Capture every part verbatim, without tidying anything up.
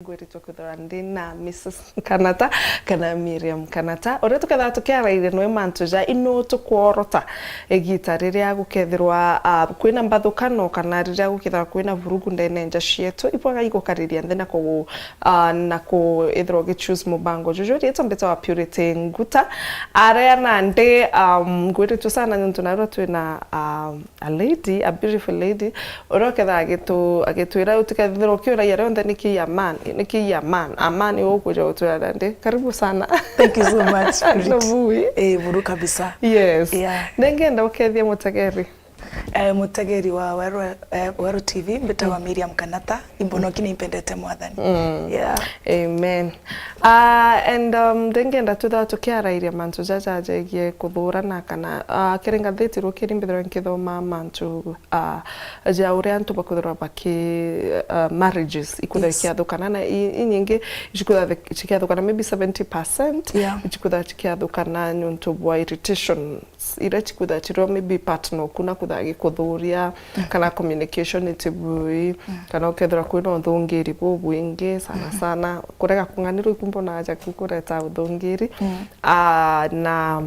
Ngwiritwe kwithirwa ndi na Missus Kanata kana Miriam Kanata, uria tukethirwa tukiarairia nwe mantu ja inu tukworota igita riria gukethirwa, ah, kwina mbathukano kana riria gukethirwa kwina vurugu ndene nja cietu, ibwaga igukariria nthi na ku, ah, na kwithirwa ugichoose mubango juju. Riitwa mbitawa Purity Nguta. Aria nandi, um, ngwiritwe sana niuntu narua twina, um, a lady, a beautiful lady, uria uketha agitu-, agitwira utikethirwa ukiuragia rionthe, "Niki a man, niki a man, a man ukwija gutwira nandi?" Karibu sana. Thank you so much, Bridget. Nobui. Eh, buru kabisa. Yes. Yeah. Ningenda ukethie mutegeri. Eh, mutegeri wa Weru, eh, Weru T V, mbitagwa Miriam Kanata, imbonoki ni impendete Mwathani. Yeah. Amen. Ah, and, um, ndingenda twithirwa tukiarairia mantu jaja jegie kuthurana kana, ah, kiri ngathiti rukiri mbithirwa nkithoma mantu, ah, ja uria antu bakwithirwa baki, ah, marriages ikwithirwa ikiathukana na i-, inyingi cikwithirwa cikiathukana maybe seventy percent, yeah, cikwithirwa cikiathukana niuntu bwa irritation iria cikwithirwa cirio maybe partner oku na kwithirwa agikuthuria, kana communication iti bui, kana ukethirwa kwina uthungiri bubwingi sana sana, kurega kung'anirwa iku mbona aja kiu kureta uthungiri. Ah, na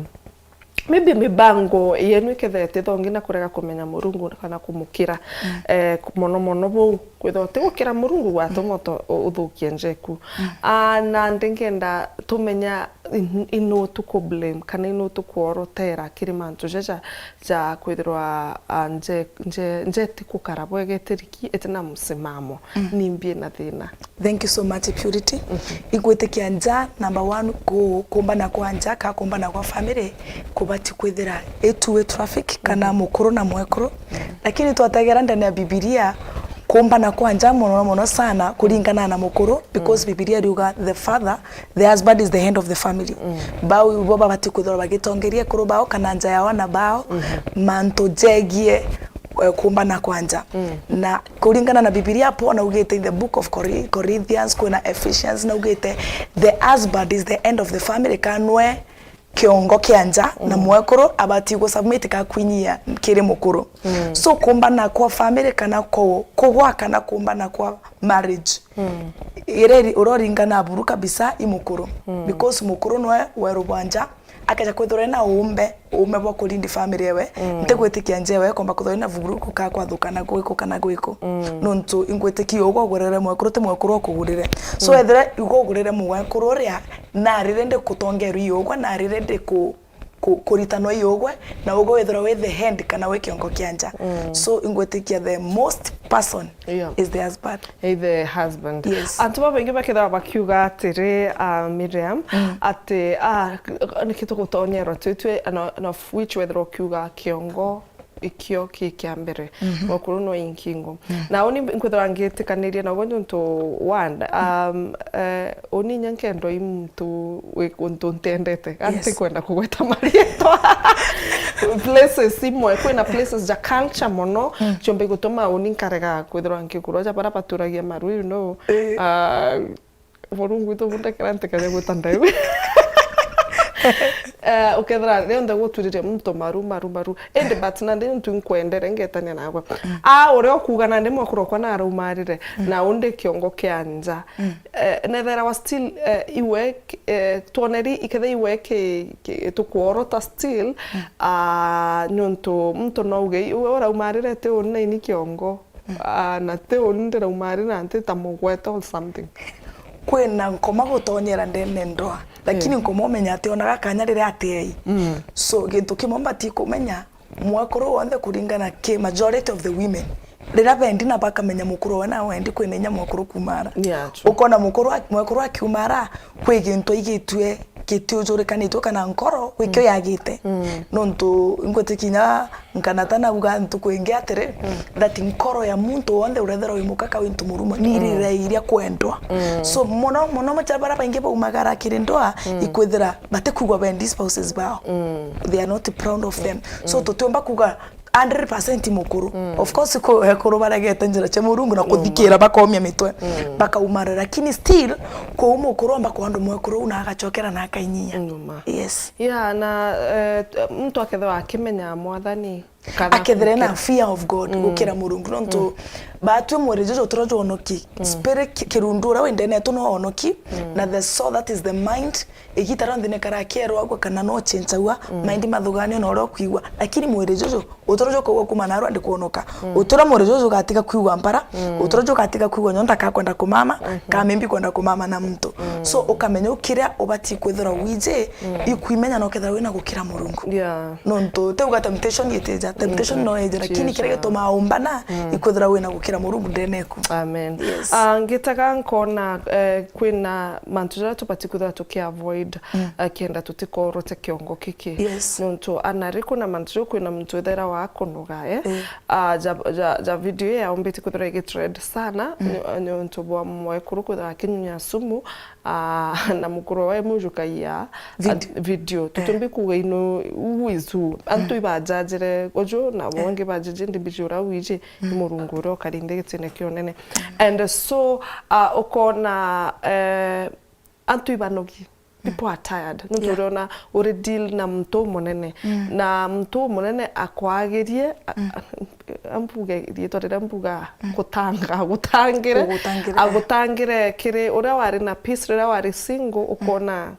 maybe mibango yenu ikethirwa iti thongi na kurega kumenya Murungu kana kumukira, eh, mono mono buu. Kwithirwa utigukira Murungu gwatuma uto-, u-, uthukie njeku. Ah, na ndingenda tumenya in-, inu tuku blame kana inu tukworotera kiri mantu jaja ja kwithirwa, ah, nje-, nje-, njeti gukara bwegeteriki itina musimamo. Ni mbi na thina. Thank you so much, Purity. Ingwitikia nja, number one, ku-, kumbana kwa nja, ka kumbana kwa family, kubati kwithira i two-way traffic, kana mukuru na mwekuru. Lakini twategera ndene ya Bibilia, kumbana kwa nja mono mono sana kuringana na mukuru, because Bibilia riuga the father, the husband is the head of the family. Bau ibo babati kwithirwa bagitongeria ekuru bao kana nja ya wana bao, mantu jegie, eh, kumbana kwa nja. Na kuringana na Bibilia, Paul naugite in the book of Cori-, Corinthians, kwina Ephesians, naugite the husband is the head of the family, kana nwe kiongo kia nja, na mwekuru abati gu submit ka kwinyia kiri mukuru. So kumbana kwa family kana ku-, kugwa kana kumbana kwa marriage, ireri-, uroringana buru kabisa i mukuru. Because mukuru nwe weru bwa nja, akeja kwithirwa ena uumbe, uume bwa kurindi family ewe, ntigwitikia nja ewe komba kwithirwa ina vuguruku ka kwathukana gwiku kana gwiku. Nontu ingwitikia ugwe ugurire mwekuru, ti mwekuru ukugurire. So ethira ugwe ugurire mwekuru uria, narire ndi kutongerwa i ugwe, narire ndi ku-, ku-, kuritanwa i ugwe, na ugwe withirwa wi the head kana wi kiongo kia nja. So ingwitikia the most person is the husband. Is the husband. Yes. Antu babaingi bakethirwa bakiuga atiri, ah, Miriam, ati, ah, niki tugutonyerwa twi twi, and of which wethirwa ukiuga kiongo ikio ki kia mbere. Mwekuru no inkingo. Na uni nkwithirwa ngitikaniria na ugwe niuntu one, um, eh, uni inya nkendwa i muntu wi untu ntendete. Yes. Ntikwenda kugweta marietwa. Places imwe, kwina places ja culture mono, ciumba igutuma uni nkarega kwithirwa nkikurwa ja bara baturagia maru, you know. Ah, Murungu witu bundekera ntikare gwita ndeu. Eh, ukethira rionthe gutwirire muntu maru, maru, maru. Indi but nandi niuntu nkwendere ngetania nawe. A uria ukuuga nandi mwekuru okwa naraumarire, na undi kiongo kia nja. Eh, nethera wa still, eh, iwe, eh, twoneri ikethe iwe ki, ki, tukworota still, ah, niuntu muntu no uge, iwe uraumarire ti uni na ini kiongo. Ah, na ti uni ndiraumarire na nti ta mugweta or something. Kwina nkoma gutonyera ndene ndoa, lakini nkoma umenya ati onaga kanya riria atiei. So, gintu kimwe mbati kumenya, mwekuru wonthe kuringana ki majority of the women, riria bendi na bakamenya mukuru we na wendi kwina inya mwekuru kumara. Yeah, true. Ukona mukuru a-, mwekuru akiumara, kwi gintu aigitue gitiujurikanitue kana nkoro gwikio yagite. Nontu ingwitikinya nkanata nauga ntuku ingi atiri, that nkoro ya muntu wonthe urethera wi mukaka wi ntu murumo, ni iria iria kwendwa. So, mono, mono macha bara baingi baumagara kiri ndoa, ikwithira batikwigua bendi spouses bao. They are not proud of them. So, tutiumba kuga hundred percent mukuru. Of course, ku-, ekuru baregete njira cia Murungu na kuthikira, bakomia mitwe, bakaumarira. Lakini still, Kou mukuru omba kwa andu mwekuru uu na agacokera na akainyia. Nyuma. Yes. Yeah, na, eh, muntu akethirwa akimenya Mwathani, kana akethire na fear of God gukira Murungu, nontu batwi mwiri juju uturo jwonoki, spirit ki-, kirundu uria wi ndene yetu no wonoki, na the soul, that is the mind, igita rionthe ni karaa kierwagua kana no chenchagua, mind mathuganio na uria ukwigua, lakini mwiri juju uturo jukaugua kuma narua ndikwonoka. Uturo mwiri juju ugatiga kwigua mpara, uturo jugatiga kwigua nyondo ka kwenda kumama, ka maybe kwenda kumama na muntu. So ukamenya u kiria ubati kwithirwa wiji, ikwimenya no kethirwa wina gukira Murungu. Yeah. Nontu ti uga temptation itija, temptation no ije, lakini kiria gitumaa umbana, ikwithirwa wina gukira Murungu ndene eku. Amen. Yes. Ah, ngitaga nkona, eh, kwina mantu jaria tubati kwithirwa tuki avoid, eh, kenda tutikorwe te kiongo kiki. Yes. Nontu ana ri kuna mantu jau kwina muntu ethera wa kunoga, eh? Ah, ja, ja, ja video ya umbiti kwithirwa igitrend sana, ni, ni untu bwa mwekuru kwithirwa akinyunya sumu, ah, na mukuru we mujukagia, ah, video. Tutumbi kuga ino who is who. Antu ibajajire uju na bongi bajaji ndi biji uria wiji ni Murungu uria ukari nthi gitine kia unene. And so, ah, ukona, eh, antu ibanogi. People are tired. Nontu uriona uri deal na muntu umunene. Na muntu umunene akwagirie, a-, a-, ambuge riitwa riria mbuga, gutanga, agutangire, agutangire kiri uria wari na peace, riria wari single, ukona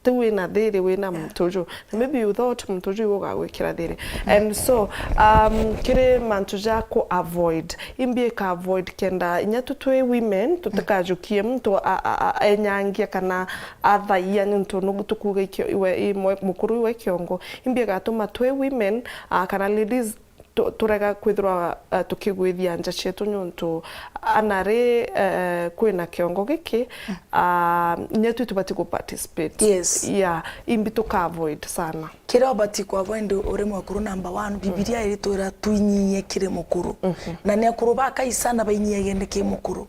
ti wina thiri wina muntu uju. Na maybe you thought muntu uju iwe ugagwikira thiri. And so, um, kiri mantu ja ku avoid. Imbi ika avoid kenda inya tu twi women, tutikajukie muntu a, a, a, enyangia kana athaia nontu nugu tukuga ikio-, iwe, i mwe-, mukuru iwe kiongo. Imbi igatuma twi women, ah, kana ladies, tu-, turega kwithirwa, eh, tukigwithia nja cietu nontu ana ri, eh, kwina kiongo giki, ah, inya tu tubati ku participate. Yes. Yeah, imbi tuka avoid sana. Kiria ubati ku avoid uri mwekuru number one, Bibilia iritwira twinyie kiri mukuru. Na ni akuru ba kaisana bainyiage ndi ki mukuru.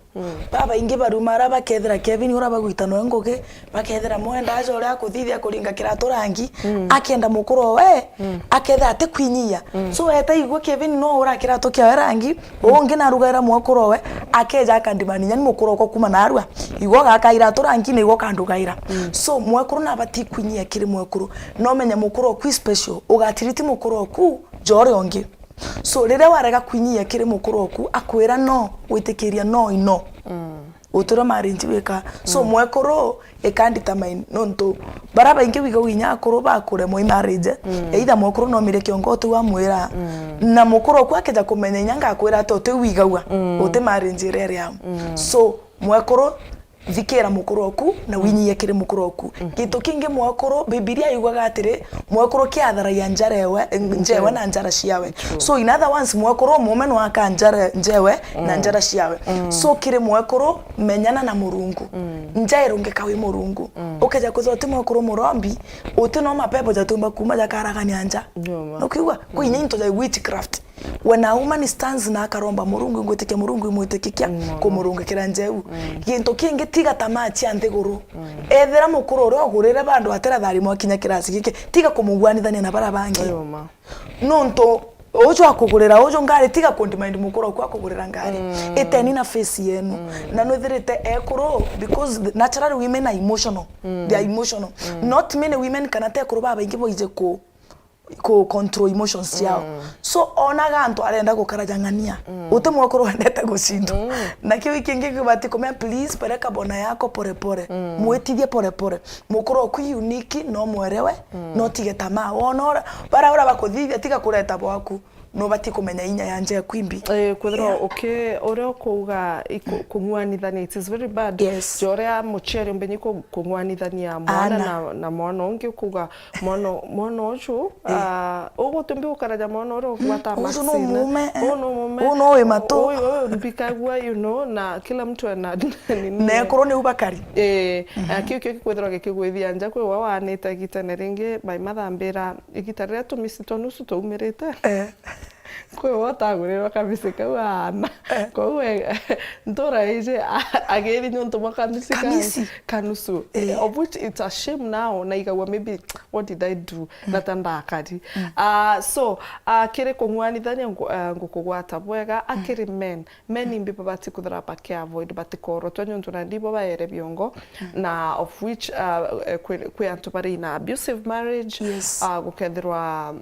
Babaingi baruma ara bakethira Kevin ura bagwita noe ngugi, bakethira mwenda aja uria akuthithia kuringa kiratu rangi, akenda mukuru owe, akethira ati kwinyia. So eta igua Kevin no ura kiratu kiawe rangi, ungi narugaira mwekuru owe, akeja akandimania ni mukuru okwa kuma narua. Igua gaka iratu rangi na igua kandugaira. So mwekuru nabati kwinyia kiri mwekuru. No menye mukuru oku special, ugatiriti mukuru oku jore ungi. So, riria warega kwinyia kiri mukuru oku, akwira no, gwitikiria no i no. Uturo marriage wika. So, mwekuru, ika determine, nontu bara baingi wiga winya akuru bakuremwa i marriage, either mwekuru no mire kiongo uti wamwira. Na mukuru oku akeja kumenya inya ngakwira ati uti wigagua, uti marriage iria iri au. So, mwekuru, thikira mukuru oku na winyie kiri mukuru oku. Gintu kingi mwekuru, Bibilia yugaga atiri, mwekuru kiatharagia njara ewe, njewe na njara ciawe. So in other words, mwekuru umume no aka njara, njewe na njara ciawe. So kiri mwekuru, menyana na Murungu. Nja irungika wi Murungu. Ukeja kwithirwa uti mwekuru murombi, uti no mapepo jatumba kuma jakaragania nja. Nukwigua? Kwi inya into ja witchcraft. When a woman stands na akaromba Murungu, ingwitikia Murungu imwitikikia kumurungikira njeu. Gintu kingi, tiga tamaa cia nthiguru. Ethira mukuru uria ugurire bandu atira thari mwakinya kirasi giki, tiga kumugwanithania na bara bangi. Nontu uju akugurira uju ngari, tiga kundimind mukuru oku akugurira ngari. Iteni na face yenu. Na nwithirite ekuru, because the natural women are emotional. They are emotional. Not many women kana te ekuru babaingi baije ku ku control emotions ciao. So, onaga antu arenda gukara jang'ania. Uti mwekuru wendete gucindwa. Na kiu kingi kibati kumenya, please, pereka bona yako pole pole. Mwitithie pole pole. Mukuru oku unique, no mwerewe, no tige tamaa. Wona ura, bara ura bakuthithia, tiga kureta bwaku. No bati kumenya inya ya nja eku imbi. Eh, kwithirwa uki-, uria ukuuga iku-, kung'wanithania, it is very bad. Yes. Ja uria muciari umbenyi ku-, kung'wanithania mwana na, na mwana ungi, ukuuga, Mwana, mwana uju, ah, ugutumbi gukaraja mwana uria ugwata maxina. Uju no muume, eh. Uyu no muume. Uyu no wi matu. Uyu, uyu mbikagua, you know, na kila mtu ana nini. Na ekuru niu bakari. Eh, na kiu kio gikwithirwa gikigwithia nja kwi wa wanite igitene ringi, bai mathambira igita riria tumisi twa nusu twaumirite. Eh. Kwi we utagurirwe kamisi kau aana. Kwou we, ntura iji a-, agiri niuntu bwa kamisi kau. Kamisi? Kanusu. Eh. Of which it's a shame now, naigagua maybe, what did I do? Nata ndakari. Ah, so, ah, kiri kung'wanithania ngu-, ah, ngukugwata bwega, akiri men. Men imbi babati kuthira baki avoid, batikorotwa niuntu nandi ibo baere biongo, na of which, ah, eh, kwi, kwi antu bari in a abusive marriage, yes, ah, gukethirwa,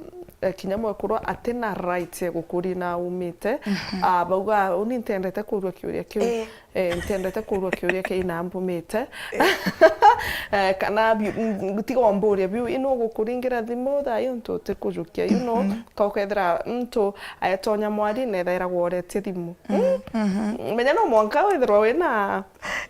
eh, kinya mwekuru atina right ya gukuria na aumite. Ah, bauga, "Uni ntendete kurua kiuria kiu." Eh. Eh, ntendete kurua kiuria kiu na mbumite. Eh, kana bi-, m-, tiga umburie biu, ino gukuringira thimu thaa yu ntu utikujukia, you know, ka ukethira ntu aetonya mwari na ethaira gworetie thimu. Mm. Menya no mwanka withirwa wina,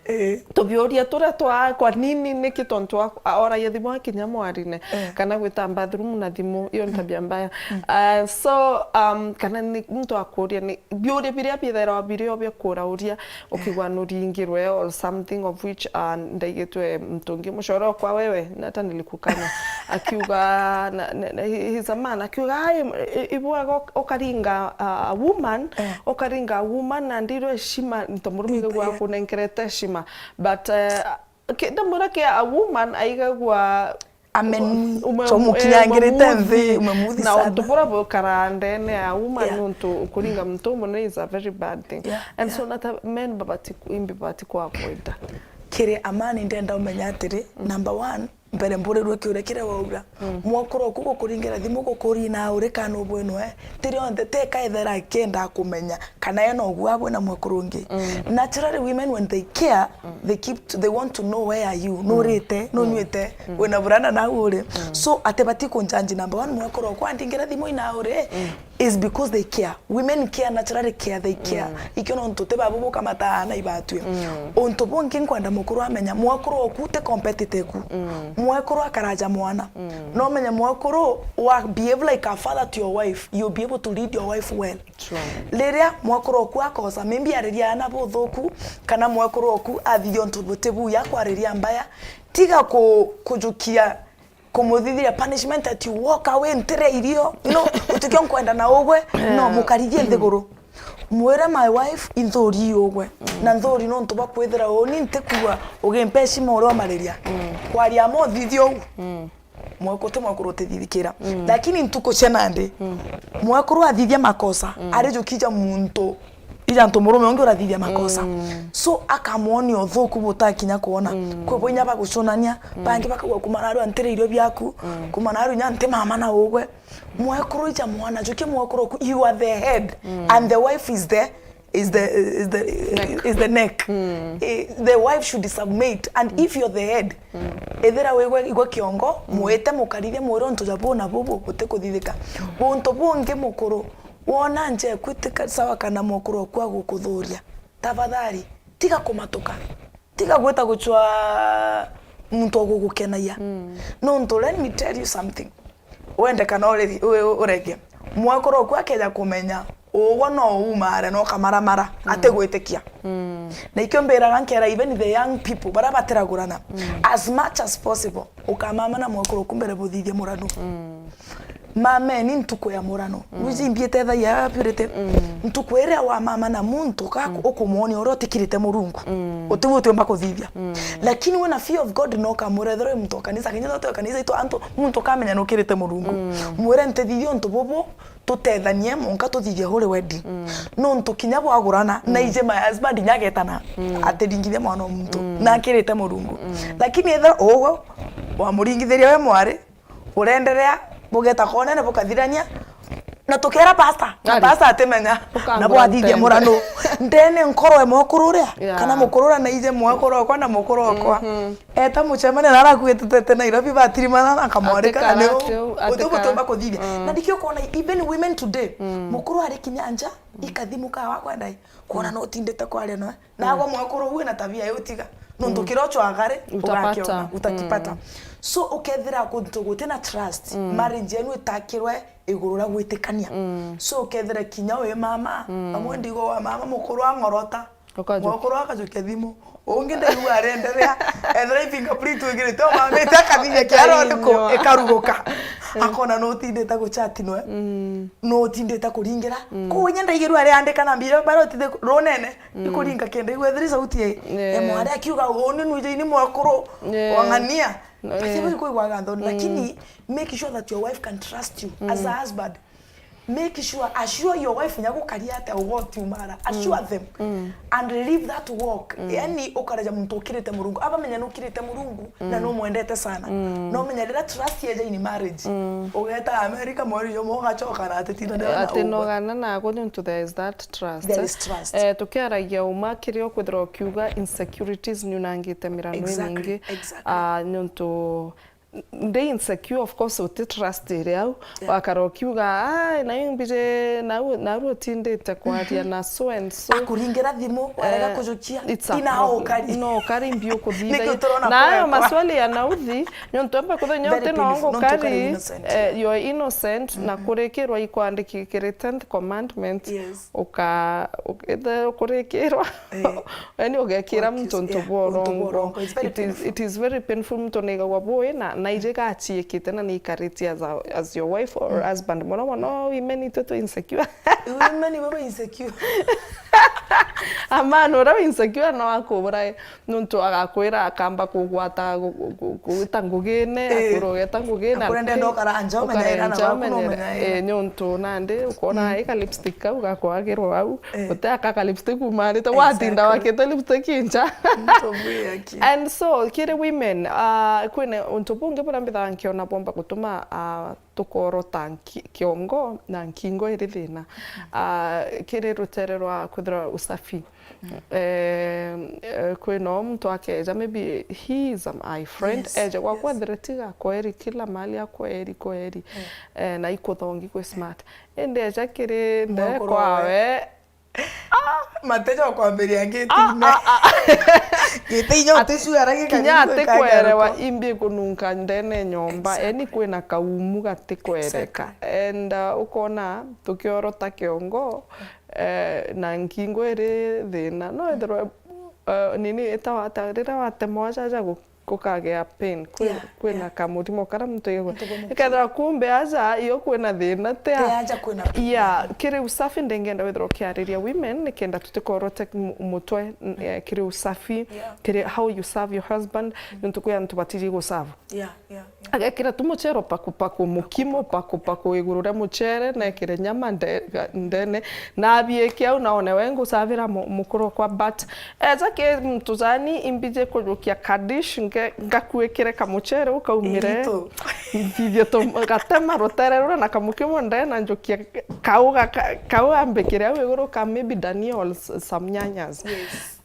eh, tubiuria turia twa kwa nini, niki tontu a-, a-, oragia thimu akinya mwarine, eh, kana gwita bathroom na thimu, iyo ni tabia mbaya. Ah, so, um, kana ni muntu akuria ni biuria biria bithairwa biri o bia kurauria, ukigwa nuringirwe or something of which, uh, ndaigitwe mtu ungi mucore okwa wewe, nata nilikukana. Akiuga, na, na, na, he, he's a man, akiuga, "Ai, i-, ibwega uk-, ukaringa, uh, a woman, eh, ukaringa a woman na ndirwe heshima, nto murume igagwa akunenkerete heshima." But, uh, ki-, ndamwira ki a woman aigagwa Amen. Ume-, to mukinyangirite nthi, umemuthi na sana. Untu bura bukara ndene ya woman, yeah, nuntu kuringa muntu umwe is a very bad thing. Yeah, and yeah, so nata men babati ku-, imbi babati ku avoid. Kiri amani ndenda umenya atiri, mm, number one, mbere mburirwe kiuria kiria wauga. Mm. Mwekuru oku gukuringira thimu gukuri na uri kana ubwinwe, tiri onthe teka ethera akienda kumenya kana ena uguo abwe na mwekuru ungi. Mm. Naturally, women when they care, mm, they keep to, they want to know where are you, mm, nurite, mm, nunywite, mm, wina burana na uri. Mm. So, atibati kunjanji number one, mwekuru okwa ndingira thimu ina uri, mm, is because they care. Women care, naturally care, they care. Mm. Ikio nontu ti babu bukamataana ibatue. Mm. Untu bungi nkwenda mukuru amenya, mwekuru oku ti competitive. Mm. Mwekuru akaraja mwana. Mm. No menye mwekuru wa behave like a father to your wife, you'll be able to lead your wife well. True. Riria mwekuru oku akosa, maybe ariria aana buthuku, kana mwekuru oku athithia untu buti buya, akwariria mbaya, tiga ku-, kujukia kumuthithiria punishment ati walk away, ntire irio, no, utikio nkwenda na ugwe, no, mukarithie nthiguru. Mwire, "My wife, inthuri ugwe." Mm. Na nthuri nontu bwa kwithira uni ntikua ugimpa heshima uria umariria. Mm. Kwaria ama uthithia uu. Mm. Mwekuru ti mwekuru utithithikira. Mm. Lakini ntuku cia nandi, mm, mwekuru athithia makosa, mm, arijukia muntu, ija ntu murume ungi urathithia makosa. Mm. So, akamwonia uthuku butakinya kwona. Mm. Kwi bo inya bagucunania, mm, bangi bakauga, "Kuma narua ntire irio biaku, mm, kuma narua inya nti mama na ugwe." Mwekuru ija mwana, jukia mwekuru oku, you are the head, mm, and the wife is the is the, is the, neck, is the neck. Mm. Eh, the wife should submit, and, mm, if you're the head, mm, ethira wigwe igwe kiongo, mm, mwite mukarithie mwire untu ja buu na bubu butikuthithika. Untu bungi mukuru, wona nja eku itika sawa kana mukuru oku agukuthuria, tafadhali, tiga kumatuka. Tiga gwita gucwa muntu ugugukenagia. Mm. Nontu, let me tell you something. Wende kana ure-, u-, u-, urege. Mwekuru oku akeja kumenya, ugwe no uumare na ukamaramara, mm, atigwitikia. Mm. Na ikio mbiraga nkera, even the young people, baria batiragurana, mm, as much as possible, ukamama na mwekuru oku mbere buthithie murano. Mm. Mameni ntuku ya murano. Mm. Wiji imbi itethagia Purity. Mm. Ntuku iria wamama na muntu ka, mm, ukumwonia uria utikirite Murungu. Mm. Uti utiumba kuthithia. Mm. Lakini wina fear of God no ukamwira, ethirwa wi muntu wa kanisa, kinya uti wa kanisa, itu antu, muntu ukamenya nukirite Murungu. Mm. Mwire, "Ntithithia untu bubu, tutethanie, mwanka tuthithie holy wedding." Mm. Nontu kinya bwagurana, mm, na ije my husband inya agetana, mm, atiringithia mwana wa muntu, mm, na akirite Murungu. Mm. Lakini ethirwa ugwe wamuringithiria we mwari, urenderea, bugeta konene bukathirania, na tukera pastor, na pastor atimenya, na bwathithia murano. Ndene nkoro e mukuru uria, yeah, kana mukuru uria na ije mwekuru okwa na mukuru okwa. Mhm. Eta mucemania na arakuite tete Nairobi, batirimana na kamwarika na nio uti butumba kuthithia. Mm. Na ndikio kona, even women today, mm, mukuru ari kinya nja, mm, ikathimuka wakwenda i, kwona, mm, no utindite kwaria noe. Nagwe mwekuru uu wina tabia iu tiga. Nontu, mm, kiria ucwaga ri, utakiona, utakipata. Mm. So, ukethira kuntu gutina trust, mm, marriage yenu itakirwe iguru ria gwitikania. Mm. So, ukethira kinya wi mama, mm, amwe ndigo wa mama mukuru ang'orota. Ukajukia. Mwekuru akajukia thimu. Ungi ndaigua arenderea, ethira i fingerprint wigirite, umamite akathithia kiara uriku, ikaruguka. Eh. Akona no utindite guchat nwe. Mm. No utindite kuringira. Mm. Koguo inya ndaigirwa ari andika na mbira bara utinde runene. Mm. Ikuringa kenda igwe thiri sauti e. Yeah. E mwari akiuga uni nuje ni mwakuru. Yeah. Wang'ania. Eh. Basi wewe ikuigwaga nthoni, mm, lakini make sure that your wife can trust you as a husband. Make sure, assure your wife nya gukaria atia ugoti umara. Assure them and leave that walk. Yani ukareja muntu ukirite Murungu. Aba menya nukirite Murungu na numwendete sana. No menya rira trust yeja in marriage. Ugeta America mweri jumwe ugacoka na ati tina ndira na ugwe. Ati nogana naku niuntu there is that trust. There is trust. Eh, tukiaragia uma kiria ukwithirwa ukiuga insecurities niunangite mirano imingi. Exactly, exactly. Ah, niuntu ndi insecure, of course, uti trust iri au. Yeah. Wakara ukiuga, "Ai, na imbije, nau, nau utindite kwaria na so and so." Akuringira thimu, warega kujukia. It's a problem. No, ukari mbi ukuthitha. Niki uturona kwekwa? Nayo maswali ya nauthi, niuntu embe kuthenya uti no ngukari. Very painful. No, ntukari innocent, eh, yeah. You are innocent, na kurikirwa ikwandikikire tenth commandment. Yes. Uka-, uk-, ithe kurikirwa. Eh. Yani ugekira muntu untu bwa urongo. It's very painful. It is, it is very painful, muntu nigagwa bui na, na ije gachiikite na niikarite as a, as your wife or husband. Mono mono women itwe twi insecure. Women baba insecure. A man uria wi insecure no akubura. Nontu agakwira akamba kugwata gu-, gu-, gu-, gwita ngugine, eh, akwira ugeta ngugine, akwira ndenda ukara nja, umenya ira na baku no umenya ira. Eh, nontu nandi ukona ika lipstick kau gakwagirwa au, eh, uti aka ka lipstick umarite, exactly, watinda wakite lipstick nja. Nontu bwi aki. And so, kiri women, ah, kwina untu bungi buria mbithaga nkiona bwomba gutuma, ah, tukorota nki-, kiongo na nkingo iri thina. Ah, kiri rutere rwa kwithirwa usafi. Eh, eh, kwina o muntu akeja, maybe he is a, my friend, yes, eje gwakwa, yes, thire tiga kweri, kila mahali akweri, kweri. Eh, na ikuthongi kwi smart. Indi eja kiri ndee kwawe. Mateja kwambiria ngitine. Ngitinya uticuara gikari kinya ati kwerewa imbi kununka ndene nyomba. Exactly. Yani kwina kaumu gati kwereka. Exactly. And, uh, ukona tukiorota kiongo, eh, na nkingo iri thina. No ethirwe, eh, nini itawa ata, riria watema wajaja gu-, gukagea pain. Kwi-, yeah, kwina, yeah, kamurimo karia muntu igwa. Muntu gwa mukimu. Ikethira kumbe aja, iyo kwina thina, ti a-, ti aja kwina pain. Yeah, kiri usafi ndingenda withirwa ukiariria women, nikenda tutikorote mu-, mutwe, n-, eh, kiri usafi, yeah, kiri how you serve your husband, nontu kwi antu batiji guserve. Yeah, yeah. Agekira tu mucere paku paku, mukimo paku paku iguru ria mucere, nekire nyama nde-, ga-, ndene, na abiike au, na one we ngusavira mu-, mukuru okwa, but eja ki muntu jani imbije kujukia kadish nge-, ngakuikire kamucere ukaumire. Ito. Nthithie tu gatema rutere ruria na kamukimo ndene na njukia kau gaka-, kau ambikire au iguru ka maybe dania or s-, some nyanyas. Yes.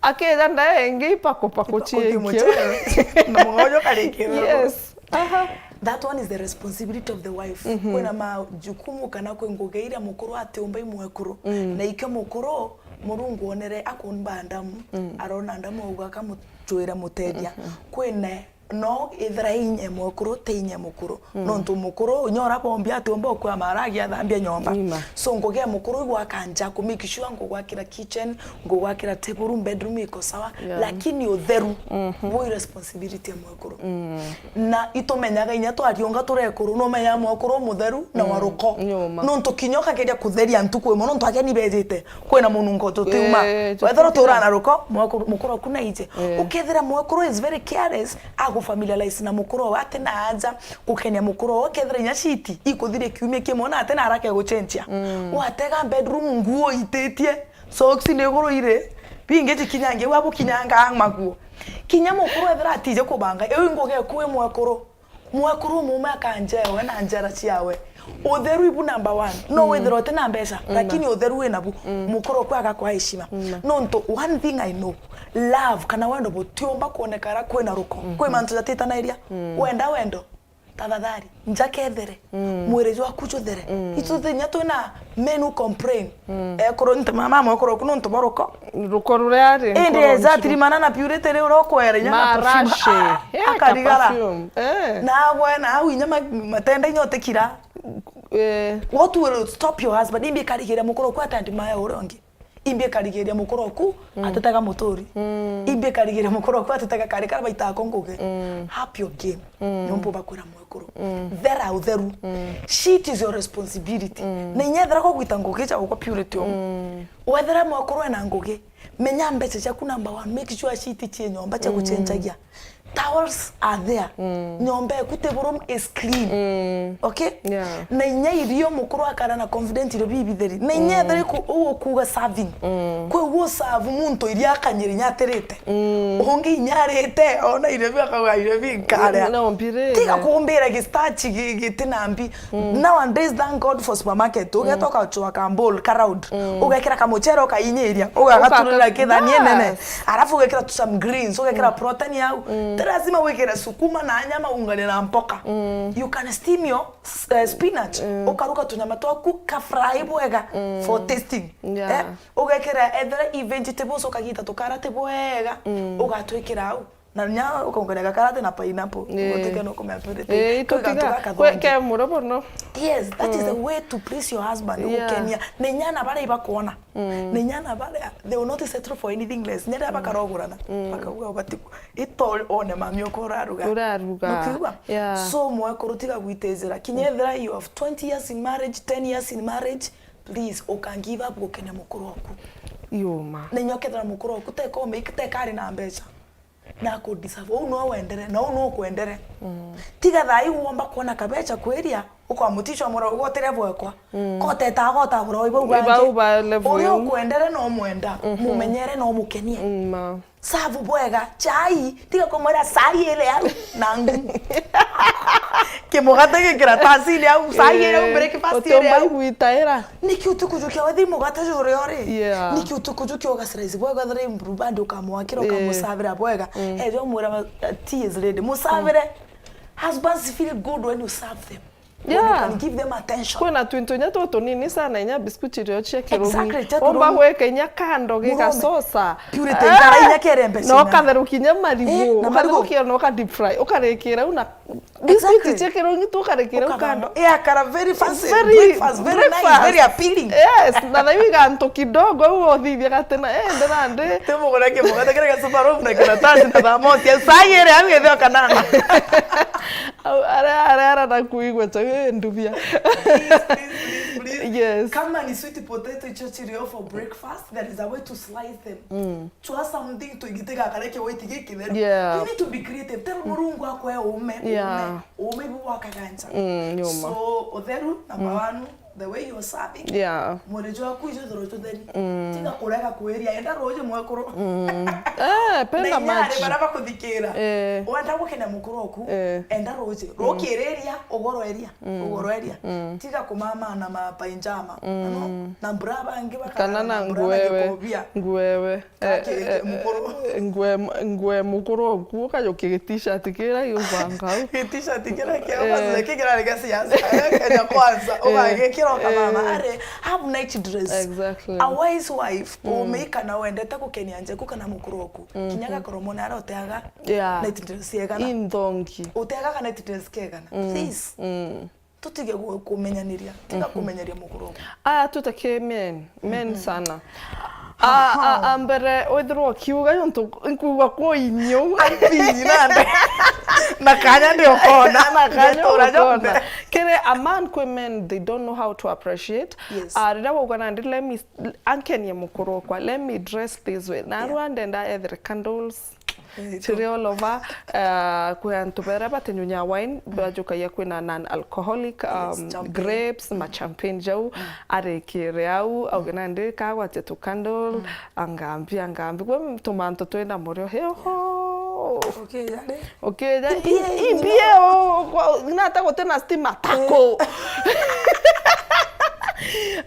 Akija ndae ingi ipakupaku ciikio. Mucere. Na mugojo karikirwo. Yes. Aha. That one is the responsibility of the wife. Mhm. Kwina majukumu kana kwi ngugi iria mukuru atiumba imwekuru. Mm. Na ikio mukuru, Murungu onere akumba Adamu, mm, arona Adamu auga akamucuira mutethia. Mhm. Kwina no ithira inya mwekuru, ti inya mukuru. Mm. Nontu mukuru, inya ura bombi atiumba ukua mara agiathambia nyomba. Nima. So, ngugi ya mukuru igwaka nja, ku make sure ngugwakira kitchen, ngugwakira table room, bedroom iko sawa, yeah, lakini utheru, mhm, bwi responsibility ya mwekuru. Mm. Na itumenyaga inya twariunga turi ekuru, numenyaga mwekuru umutheru na, mm, wa ruko. Nontu kinya ukageria kutheria ntuku imwe, nontu ageni bejite, kwina munungo tutiuma. Eh, wethira utura na ruko, mwekuru, mukuru oku naije. Eh. Ukethira mwekuru is very careless, agufamiliarize na mukuru owe, ati na aja gukenia mukuru owe, ukethira inya shiti ikuthire kiumia kimwe na ati na haraka eguchenjia. Mm. Watega bedroom nguo ititie, socks ni iguru iri, bingi jikinyange gwa bukinyanga maguo. Kinya mukuru ethira atije kubanga, iu ngugi eku wi mwekuru. Mwekuru umume akanjewe na njara ciawe. Utheru ibu number one. No, mm, withirwa uti na mbeca, mm, lakini utheru wina bu, mm, mukuru oku agakwa heshima. Mm. Nontu one thing I know, love kana wendo butiumba kuoneka ara kwina ruko. Mm. Kwi mantu jatitanairia. Mm. Wenda wendo, tafadhali, nja kethere. Mm. Mwiri jwaku juthere. Mm. Itu thinya twina men who complain. Mm. Ekuru nti mama mwekuru oku nontu bwa ruko. Ruko ruria ari, indi exactly mana na purity ri uria ukwere inya na perfume. Marashi. Ah, eh, akarigara. Ka perfume. Eh. Na agwe na au inya ma-, matenda inya utikira. Eh. What will stop your husband? Imbi karigire mukuru kwa tandi maya uria ungi. Imbi ikarigiria mukuru oku atitega muturi. Imbi ikarigiria mukuru oku atitega kari kara baitako ngugi. Up your game. Nyomba ubakwira mwekuru. Thera utheru. Shit is your responsibility. Na inya ethera kugwita ngugi cia gukwa purity omu. Wethera mwekuru ena ngugi, menya mbeca ciaku number one, make sure shit cie nyomba cia gucenjagia. Towels are there. Nyomba eku, table room is clean. Okay? Yeah. Na inya irio mukuru akara na confident irio bibitheri. Na inya ethera ku-, u ukuga serving. Kwi u serve muntu irio akanyiri inya atirite. Ungi inya arite, ona irio biu akauga irio biu nkaria. No, mbirire. Tiga kumbira gi starch gi-, giti na mbi. Nowadays, thank God for supermarket. Ugeta ukachwa ka bowl, ka round. Ugekira kamuchere ukainyiria, ugagaturira kithani enene. Bas. Arafu ugekira tu some greens, ugekira protein au. Ti lazima wikire sukuma na nyama ungane na mpoka. You can steam your s-, eh, spinach. Ukaruga tunyama twaku ka fry bwega for tasting. Yeah. Eh, ugekira ethera i vegetables ukagita tukarati bwega. Ugatwikira au. Na nya ukaungania gakarati na pineapple. Eh. Gutike no kumea purity. Eh, itukiga. Kwi gatu gakathongi. Ke muro mono. Yes, that is the way to please your husband. Yeah. Gukenia. Ni nyana baria ibakwona. Ni nyana baria, they will not settle for anything less. Nyana bakarogurana. Bakauga ubati ito one mami uko uraruga. Uraruga. Nukiigua? Yeah. So mwekuru tiga gwitizira. Kinya ethira you have twenty years in marriage, ten years in marriage, please, uka give up gukenia mukuru oku. Yuma. Na inya ukethira mukuru oku teka ume-, teka ari na mbeca. Na aku deserve. Uu no wendere, na uu no kwendere. Tiga thaa ii womba kwona kabeca kwiria, ukamutichwa mura ugotire bwekwa. Kotetaga gotagura oi bau bangi. Bau ba level. Uria ukwendere no mwenda, mumenyere no mukenie. Mm, ma. Serve bwega, chai, tiga kumwira chai iri au na ngumu. Kimugate gi kiratasini au, chai iri au, eh, breakfast iri au. Utiumba gwitaira. Niki utikujukia wethi mugate juri ori? Yeah. Niki utikujukia ugaslice bwega thira imbu bandi ukamwakira, eh, ukamusavira bwega? Mm. Ejo mwira, uh, tea is ready. Musavire. Mm. Husbands feel good when you serve them. When you, yeah, can give them attention. Kwina twintu inya tutunini sana, inya biscuit irio cia kirungi. Exactly, cia kirungi. Omba gweka inya kando gigasosa. Purity njara inya kerembe. No katherukia inya marigu. Eh, na marigu. Ukatherukia na uka deep fry. Ukarikira una Biscuit, exactly, cia kirungi tu ukarikira ukando. Ukando. Yeah, kara very fancy. Very, breakfast, very nice, breakfast, very appealing. Yes, na thaiu igantu kidogo, u uthithia gatena, eh, ndira ndi. Ti mugure kimugate kiria kia super loaf na kiratasi na thamosi. Sai iri au githio kanana. Au, aria, aria, aria na kuigua chau, eh, ndubia. Please, please, please, please. Yes. Kama ni sweet potato icio cirio for breakfast, there is a way to slice them. Mm. Chwa something to igitiga kare ki weight gikitheru. Yeah. You need to be creative. Tell Murungu akwe uume, yeah, uume. Uume ibu bwakaga nja. Mm, nyuma. So, utheru, number one, the way you are serving. Yeah. Mwiri jwaku ijwithirwe jutheri. Mm. Tiga kurega kwiria, enda ruuji mwekuru. Mm. Eh, penda maji. Na inya ari bara bakuthikira. Eh. Wenda gukena mukuru oku, eh, enda ruuji. Mm. Rukiriria, ugoro eria. Mm. Ugoro eria. Mm. Tiga kumama na mapainjama. Mm. No? Na mbura bangi bakara kana na mbura nguo na ewe. Gikobia. Nguo ewe. Kaki, eh, eh, mukuru. Eh, nguo em-, nguo e mukuru oku, ukajukia gi t-shirt kiria giubanga au. Gi t-shirt kiria kia, eh, basi kigirari gia siasa. Eh, Kenya Kwanza, eh, ugagikira ukamama. Eh. Ari, have night dress. Exactly. A wise wife, mm, umeika na wendete gukenia njeku kana mukuru oku. Mhm. Kinya gakorwo mwana aroteaga, yeah, night dress yegana. Inthongi. Uteaga ka night dress kegana. Mm. Please. Mm. Tutige gu-, kumenyaniria, tiga, mhm, kumenyeria mukuru. Aya tuteke men, men, mhm, sana. A, a, aha, a mbere withirwa ukiuga yontu nkuigua kuinyu. Ampinyi nande. Na kanya ndi ukona. Na kanya ndi ukona. Kiri a man kwi men, they don't know how to appreciate. Yes. A, riria wauga nandi, let me s-, ankenie mukuru okwa, let me dress this way. Na, yeah, arua ndenda ethere candles. Eh, chiri all over, uh, kwi antu baria batinyunya wine, mm, bajukagia kwina non-alcoholic, yes, um, champagne, grapes, mm, ma champagne jau, mm, arikire au, auge nandi kagwatia tu candle, mm, angambi, angambi. Gwe tumantu twina murio, heho. Ukija ri? Ukija, imbie, i-, imbie, imbie, o, kwa, nata gutina stima, tako. Eh.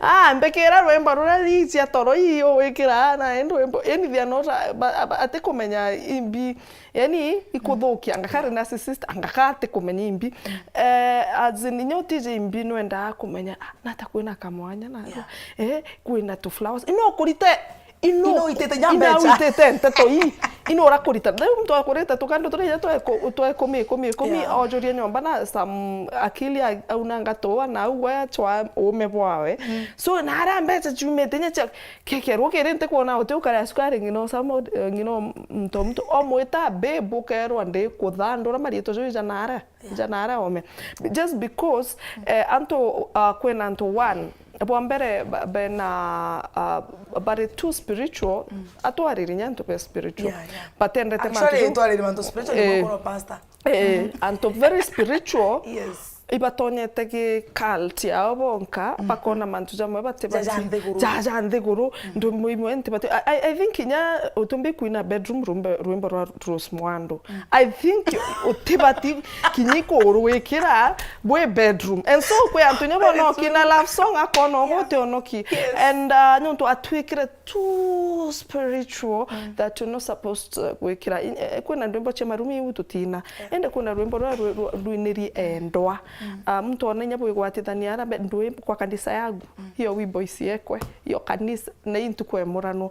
Ah, mbikira rwimbo ruria ri cia toro ii, uwikira na indi rwimbo, yani, they are not, ba-, ba-, atikumenya imbi, yani, ikuthukia, anga kari narcissist, anga ka atikumenya imbi. Eh, as in, inya utije imbi, nwendaa kumenya, ah, nata kwina kamwanya na, yeah, eh, kwina tu flowers. Ino kurite, Ino, ino uitite nya ino mbeca. Uitite nteto ii. Ino urakurita. Riu muntu akurite tukando turia twa iku-, twa ikumi, ikumi, ikumi, yeah, ojuria nyomba na some akili a-, aunanga tuwa na au achwa uume bwawe. Mm. So, na aria mbeca ciumite inya cia, kekerwo kiri ntikwona uti ukare asukari ng'ina usamo, ng'ina muntu o muntu omwita babe ukerwa ndi kuthandura marietwa juu ija na aria. Yeah. Ija na aria ome. Just because, eh, antu, uh, kwina antu one, bwa mbere ba-, bena, uh, bari too spiritual, mm, atwariri nya antu be spiritual. Yeah, yeah. Batendete mantu. Actually, ju-, itwariri mantu spiritual, eh, ni mukuru pastor. Eh, mm-hmm, antu very spiritual. Yes. Ibatonyete gi cult yao bonka, mm-hmm, bakona mantu jamwe bati-, ja, ja bati-, nthiguru. Ja, ja nthiguru, mm, ndu muimo enti bati-, I, I, I think inya utumbi kuina bedroom rwimbo, rwimbo rwa Rose Muhando. Mm. I think utibati kinya ikurwikira bwi bedroom. And so, kwi antu inya bona okina love song, akona ogo, yeah, uti onoki. Yes. And, uh, nontu atwikire too spiritual, mm, that you're not supposed to gwikira. In-, eh, kwina ndwimbo cia marumi iu tutina. Yeah. Ende kwina rwimbo rwa rwi-, rwa-, rwiniri endwa. Mm. Uh, muntu ona inya bwigwatithania ara be-, ndwi kwa kanisa yagu. Mm. Hiyo wimbo isiekwe. Hiyo kanisa, na ii ntuku ya murano.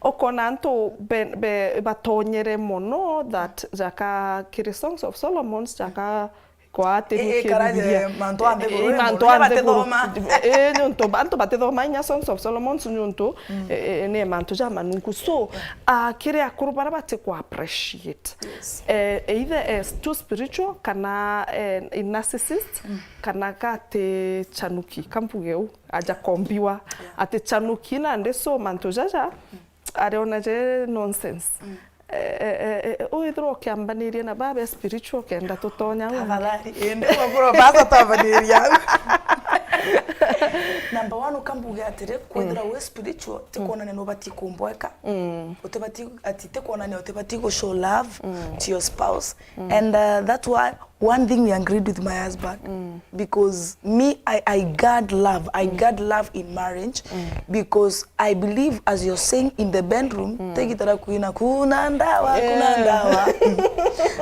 Ukona antu be-, be-, batonyere mono that jaka kiri Songs of Solomons, jaka kwa ati, eh, eh, karaje Bibilia. Mantu a nthiguru, eh, mantu a nthiguru. Batithoma. Eh, nontu, antu batithoma inya Songs of Solomons nontu, mm, eh, eh, ni mantu ja manungu. So, ah, kiri akuru bara bati ku appreciate. Yes. Eh, either as too spiritual kana, eh, narcissist, mm, kana gati chanuki, kambuge u, aja kombiwa. Yeah. Ati chanuki nandi so mantu jaja, mm, ariona je nonsense. Mm. Eh, eh, eh, eh, withirwa ukiambaniria na babe spiritual kenda tutonya u. Tafadhali, indi mukuru basa twambaniria. Number one, ukambuge atiri, kwithira, mm, wi spiritual, ti, mm, kwonania nubati kumbweka. Mm. Utibati, ati ti kwonania utibati gu show love, mm, to your spouse. Mm. And, uh, that's why one thing we agreed with my husband, mm, because me, I, I guard love. I, mm, guard love in marriage, mm, because I believe, as you're saying, in the bedroom, mm, take it ara kuina, kuna ndawa, kuna, yeah, ndawa.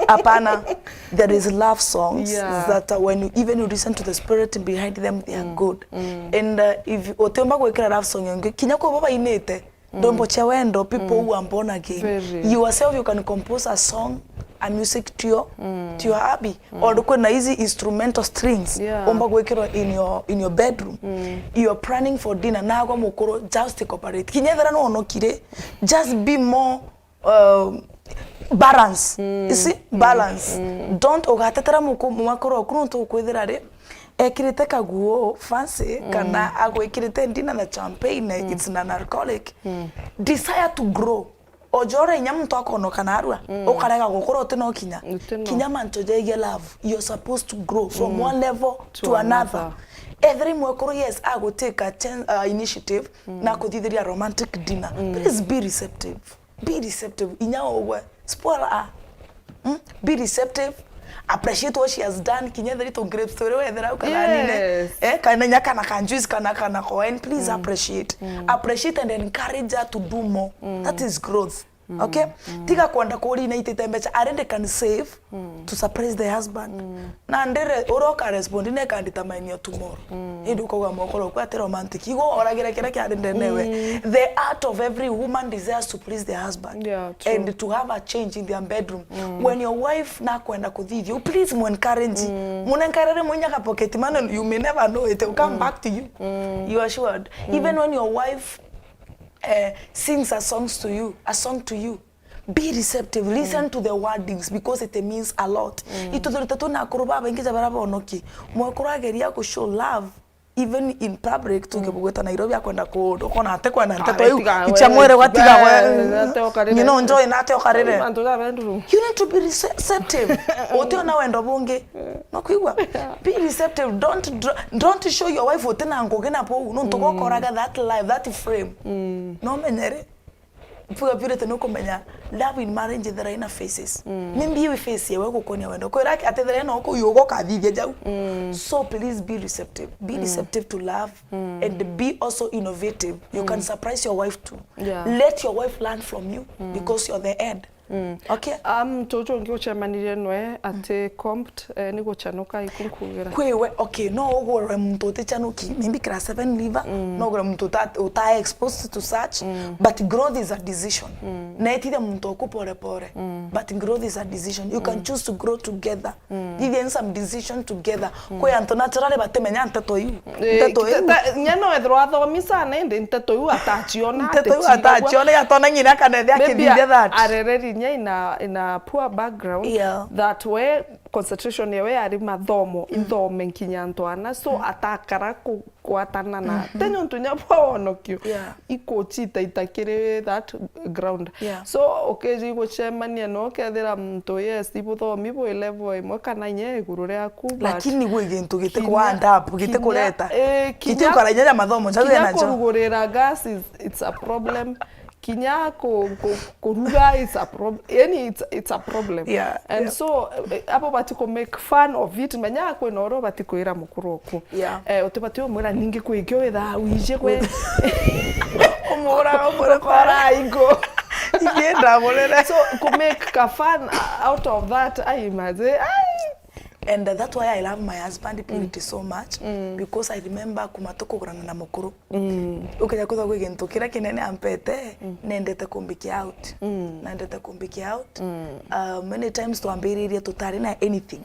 Hapana, there is love songs, yeah, that, uh, when you, even you listen to the spirit behind them, they are, mm, good. Mm. And, uh, if utiumba gwikira love song ingi, kinya kwa baba inite, mm, ndwimbo cia wendo, people, mm, who are born again. Very. You yourself, you can compose a song, a music to your, mm, to your hubby. Mm. Or kwina hizi instrumental strings, yeah, umba gwikirwa in your, in your bedroom. Mm. You are planning for dinner, nagwa mukuru, just cooperate. Kinya ethira nonokire, just be more, uh, balance. Mm. You see? Mm. Balance. Mm. Don't ugatetera muku-, mwakuru oku nontu ukwithira ri, ekirite kaguo fancy, mm, kana agwikirite ndina na champagne, mm, it's non-alcoholic. Mm. Desire to grow. Ojora inya muntu akonoka narua, mm, ukarega gukura uti no kinya. Uti no. Kinya mantu jegie love, you're supposed to grow from, mm, one level to, to another, another. Every mwekuru, yes, agutake a chan-, uh, initiative, mm, na kuthithiria romantic dinner. Mm. Please be receptive. Be receptive. Inya ugwe. Spoil her. Mm? Be receptive. Appreciate what she has done. Kinya ethira to grapes turia wethira au kana nini. Yes. Eh, kana inya kana ka juice, kana, kana ka wine. Please, mm, appreciate. Mm. Appreciate and encourage her to do more. Mm. That is growth. Mm. Okay? Mm. Tiga kwenda kuria ina itite mbeca. Already can save, mm, to surprise the husband. Mm. Na ndire, uria uka respond, na ika determine your tomorrow. Mm. Indi ukauga mokoro kwa ati romantic. Igo oragira kiria kiari ndenewe. Mm. The heart of every woman desires to please their husband. Yeah, true. And to have a change in their bedroom. Mm. When your wife nakwenda kuthithia, you please mu encourage. Mm. Mu encourage, mwinya ka pocket money, you may never know it will come, mm, back to you. Mm. You assured. Mm. Even when your wife, eh, sings a songs to you, a song to you, be receptive, listen, mm, to the wordings because it means a lot. Mm. Ituthurite twina akuru babaingi ja baria bonoki. Mwekuru ageria gu show love even in public, tuge, mm, bugwita Nairobi akwenda kundu, ukona ati kwenda nteto iu icha mwere gwatiga we. Ng'ina njoi na ate ukarire. Mantu ja bedroom. You need to be receptive. Uti ona wendo bungi. No kwigua? Be receptive. Don't dr-, don't show your wife uti na ngugi na buu. Nontu, mm, gokoraga that life, that frame. Mm. No menyere. Mbuga biurite nukumenya love in marriage ithira ina phases. Mm. Maybe iwi phase yewe gukonia wendo. Kwira atethira ina uku yugo kathithia jau. Mm. So please be receptive. Be, mm, receptive to love, mm, and be also innovative. You can, mm, surprise your wife too. Yeah. Let your wife learn from you, mm, because you're the head. Mm. Okay? Ah, muntu uju ungi ucemanirie nwe ati compt, eh, ni guchanuka ikunkugira. Kwi we, okay, no ugure muntu utichanuki, maybe class seven leaver, no ugure muntu uta, uta exposed to such, but growth is a decision. Na etithia muntu oku pore pore, but growth is a decision. You can choose to grow together. Thithia some decision together. Kwi antu naturally batimenya nteto iu. Eh, nteto iu. Nya no ethirwa athomi sana, indi nteto iu atachiona, nteto iu atachiona, yatona ng'ina akanethia akithithia that. Arereri nya ina, ina poor background, yeah, that we concentration yawe yari mathomo, ithome nkinya ntwana, so atakara ku-, gwatana na. Te nontu nya bwa wonokio. Yeah. Ikuchita itakiri that ground. Yeah. So, ukiji gucemania no kethira muntu, yes, ibuthomi bwi level imwe kana inya iguru riaku, but lakini gwi gintu giti kinya, ku add up, giti kinya, kureta. Eh, kinya, giti ukara inya ja mathomo jau kinya ena jo. Kurugurira gas is, it's a problem. Kinya ku-, ku-, kuruga is a prob-, yani it's, it's a problem. Yeah, and yeah, so, eh, abo bati ku make fun of it, menya kwina uria ubati kwira mukuru oku. Yeah. Eh, utibati umwira ningi kwi kio withaa wiji kwi. Umura, umura, kora ingo. Ingi ndamurire. So, ku make ka fun out of that, ai, maze, ai. And that's why I love my husband Purity so much, because I remember kuma tukugurana na mukuru. Ukeja kwithwa gwi gintu kiria kinene ampete, nendete kumbikia out. Nendete kumbikia out. Uh, many times twambiririe tutari na anything.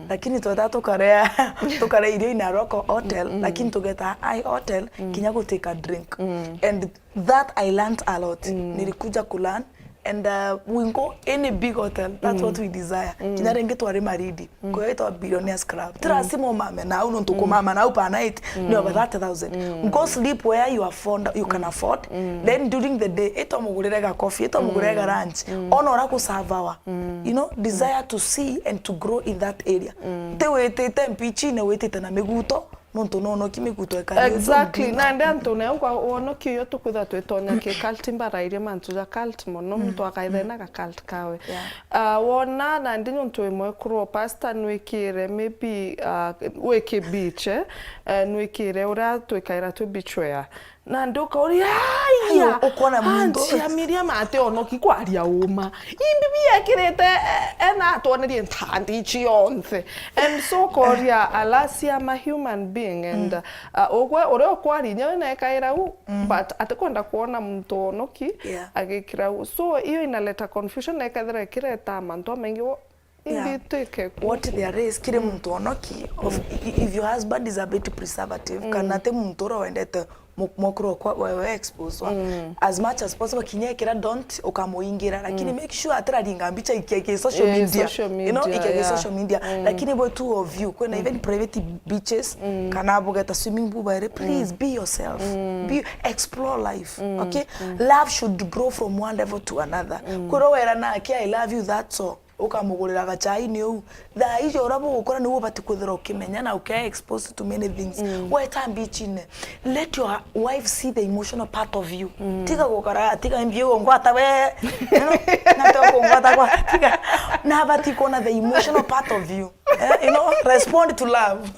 Lakini tweta tukarea, tukarea irio in a local hotel, lakini tugeta high hotel, kinya guteka drink. And that I learnt a lot. Nilikuja kulearn. And, uh, we go any big hotel, that's what we desire. Kinya ringi twari Maridi, kuria itwa Billionaires Club. Ti lazima umame nau, nontu kumama nau per night ni over thirty thousand. Go sleep where you afford, you can afford. Then during the day, itwa mugurire ga coffee, itwa mugurire ga lunch. Ona uria gusavawa. You know, desire to see and to grow in that area. Ti witite mbichi-ine, witite na miguto. Nontu nonoki miguto ekari. Exactly. Nandi antu nau kwa wonokio uyu tukwitha twitonya ki cult, mbarairie mantu ja cult mono, muntu akaitha ena ga cult kawe. Yeah. Ah, wona nandi nontu wi mwekuru o pastor nwikire, maybe, ah, wi ki beach, eh, eh, nwikire uria twikaira twi beach wear. Nandi ukauria, "Ai, aya, ukona muntu anjia Miriam ati onoki kwaria uma. Imbi biekirite, eh, ena atwonerie ntandi cionthe." And so koria, alas, I'm a human being, and, uh, ugwe uria ukwari inya we nekaira u, but atikwenda kwona muntu onoki agikira u. So, iyo inaleta confusion, na ikethira ikireta mantu amaingi wo, imbi twike ku. What there is, kiri muntu onoki, of, i-, if your husband is a bit preservative, kana ti muntu uria wendete mu-, mukuru okwa wewe expose wa. As much as possible, kinya ekira don't ukamuingira, lakini make sure atiraringa mbicha ikia ki social media. You know, ikia ki social media. Lakini bo two of you, kwena even private beaches, kana bugeta swimming pool bare, please be yourself. Be, explore life, okay? Love should grow from one level to another. Kwirwo wera nake, "I love you, that's all." Ukamugurira gachai ni uu. Thaa icio uria bugukura niu ubati kwithira ukimenya na uke exposed to many things. Weta mbichine. Let your wife see the emotional part of you. Tiga gukara, tiga mbi ungwata we. You know, na te kungwata kwa, tiga. Na abati kuona the emotional part of you. Eh, you know, respond to love.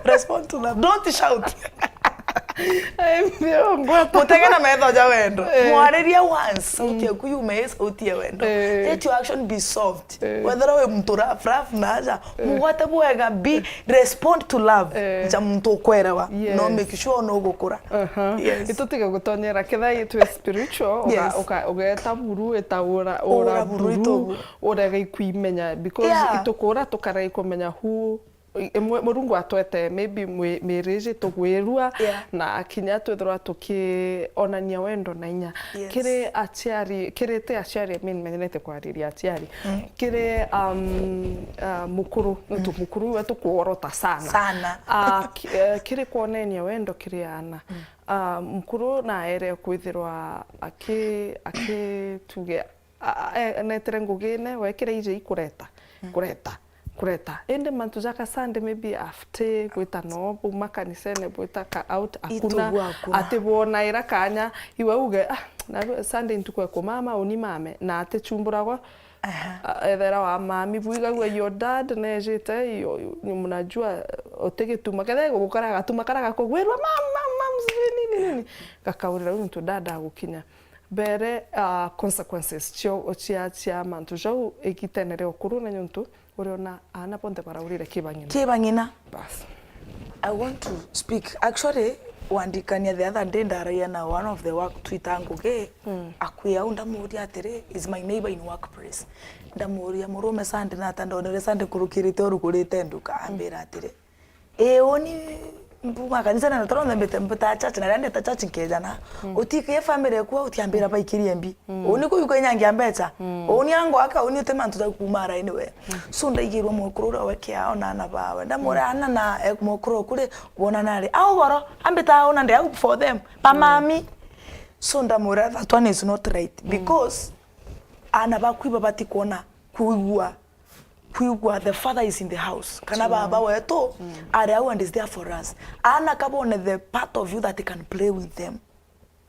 Respond to love. Don't shout. Ai, mbio, ngwata. Mutege na metho ja wendo. Eh. Mwaririe once, sauti yaku yume, sauti ya wendo. Eh. Let your action be soft. Eh. Wethera wi muntu rough, rough na aja, mugwate bwega, be, respond to love. Eh. Ja muntu ukwerewa. Yes. No make sure no gukura. Aha. Yes. Itutige gutonyera, ketha itwe spiritual, uga-, uka-, ugeta buru, ita ura, ura ura buru, buru itobu. Urega ikwimenya, because itukura tukarega kumenya who I-, mwe-, Murungu atwete maybe mwi-, miri iji tugwirua, na kinya twithirwa tukionania wendo na inya. Yes. Kiri aciari, kiri ti aciari, I mean, menyerete kwariria aciari. Kiri, um, uh, mukuru, nontu mukuru we tukuorota sana. Sana. Ah, ki-, eh, kiri kwonania wendo kiri ana. Ah, mukuru naere kwithirwa aki-, aki-, tuge, a-, a-, e-, netire ngugine, wekire ije ikureta, kureta, kureta. Indi mantu ja ka Sunday maybe after gwita no, buma kanisene, bwita ka out, hakuna, atibona ira kanya, iwe uge, "Ah, na Sunday ntuku ya kumama, uni mame," na atichumburagwa. Aha. A-, ethera wa mami, bwigagua your dad nejite, yo, yo, mnajua, utigituma, kethe gukara gatuma kara gakugwirwa, "Mam, mam, mam, sijui nini, nini." Gakaurira, "Uyu ntu dad agukinya." Mbere, ah, consequences cio, cia, cia mantu jau igitene ria ukuru, na niuntu uriona aana bonthe baraurire ki bang'ina. Ki bang'ina. Bas. I want to speak. Actually, wandikania the other day ndaragia na one of the work twita ngugi, mm, akwi au ndamuria atiri, is my neighbor in workplace. Ndamuria, "Murume Sunday nata ndonere Sunday nkurukirite urugurite nduka?" Ambira atiri, "Ii, uni mbuma kanisa na toro mbite, mbita church, na riria ndita church nkejana. Mm. Utikie family ekua utiambira baikirie mbi. Mm. Uni kuyuka inyangia mbecha. Mm. Uni ango aka, uni uti mantu ja kuuma araini we." Mm. So ndaigirwe mwekuru uria we kiao na ana bawe. Ndamwira, mm, ana na, eh, mwekuru uku ri, wona nari. Au goro, ambita au na ndi au for them. Ba, mm, mami. So ndamwira, that one is not right. Mm. Because ana baku ibabati kwona, kuigua kwigua the father is in the house, kana, sure, baba wetu, mm, ari au and is there for us. Aana kabone the part of you that can play with them,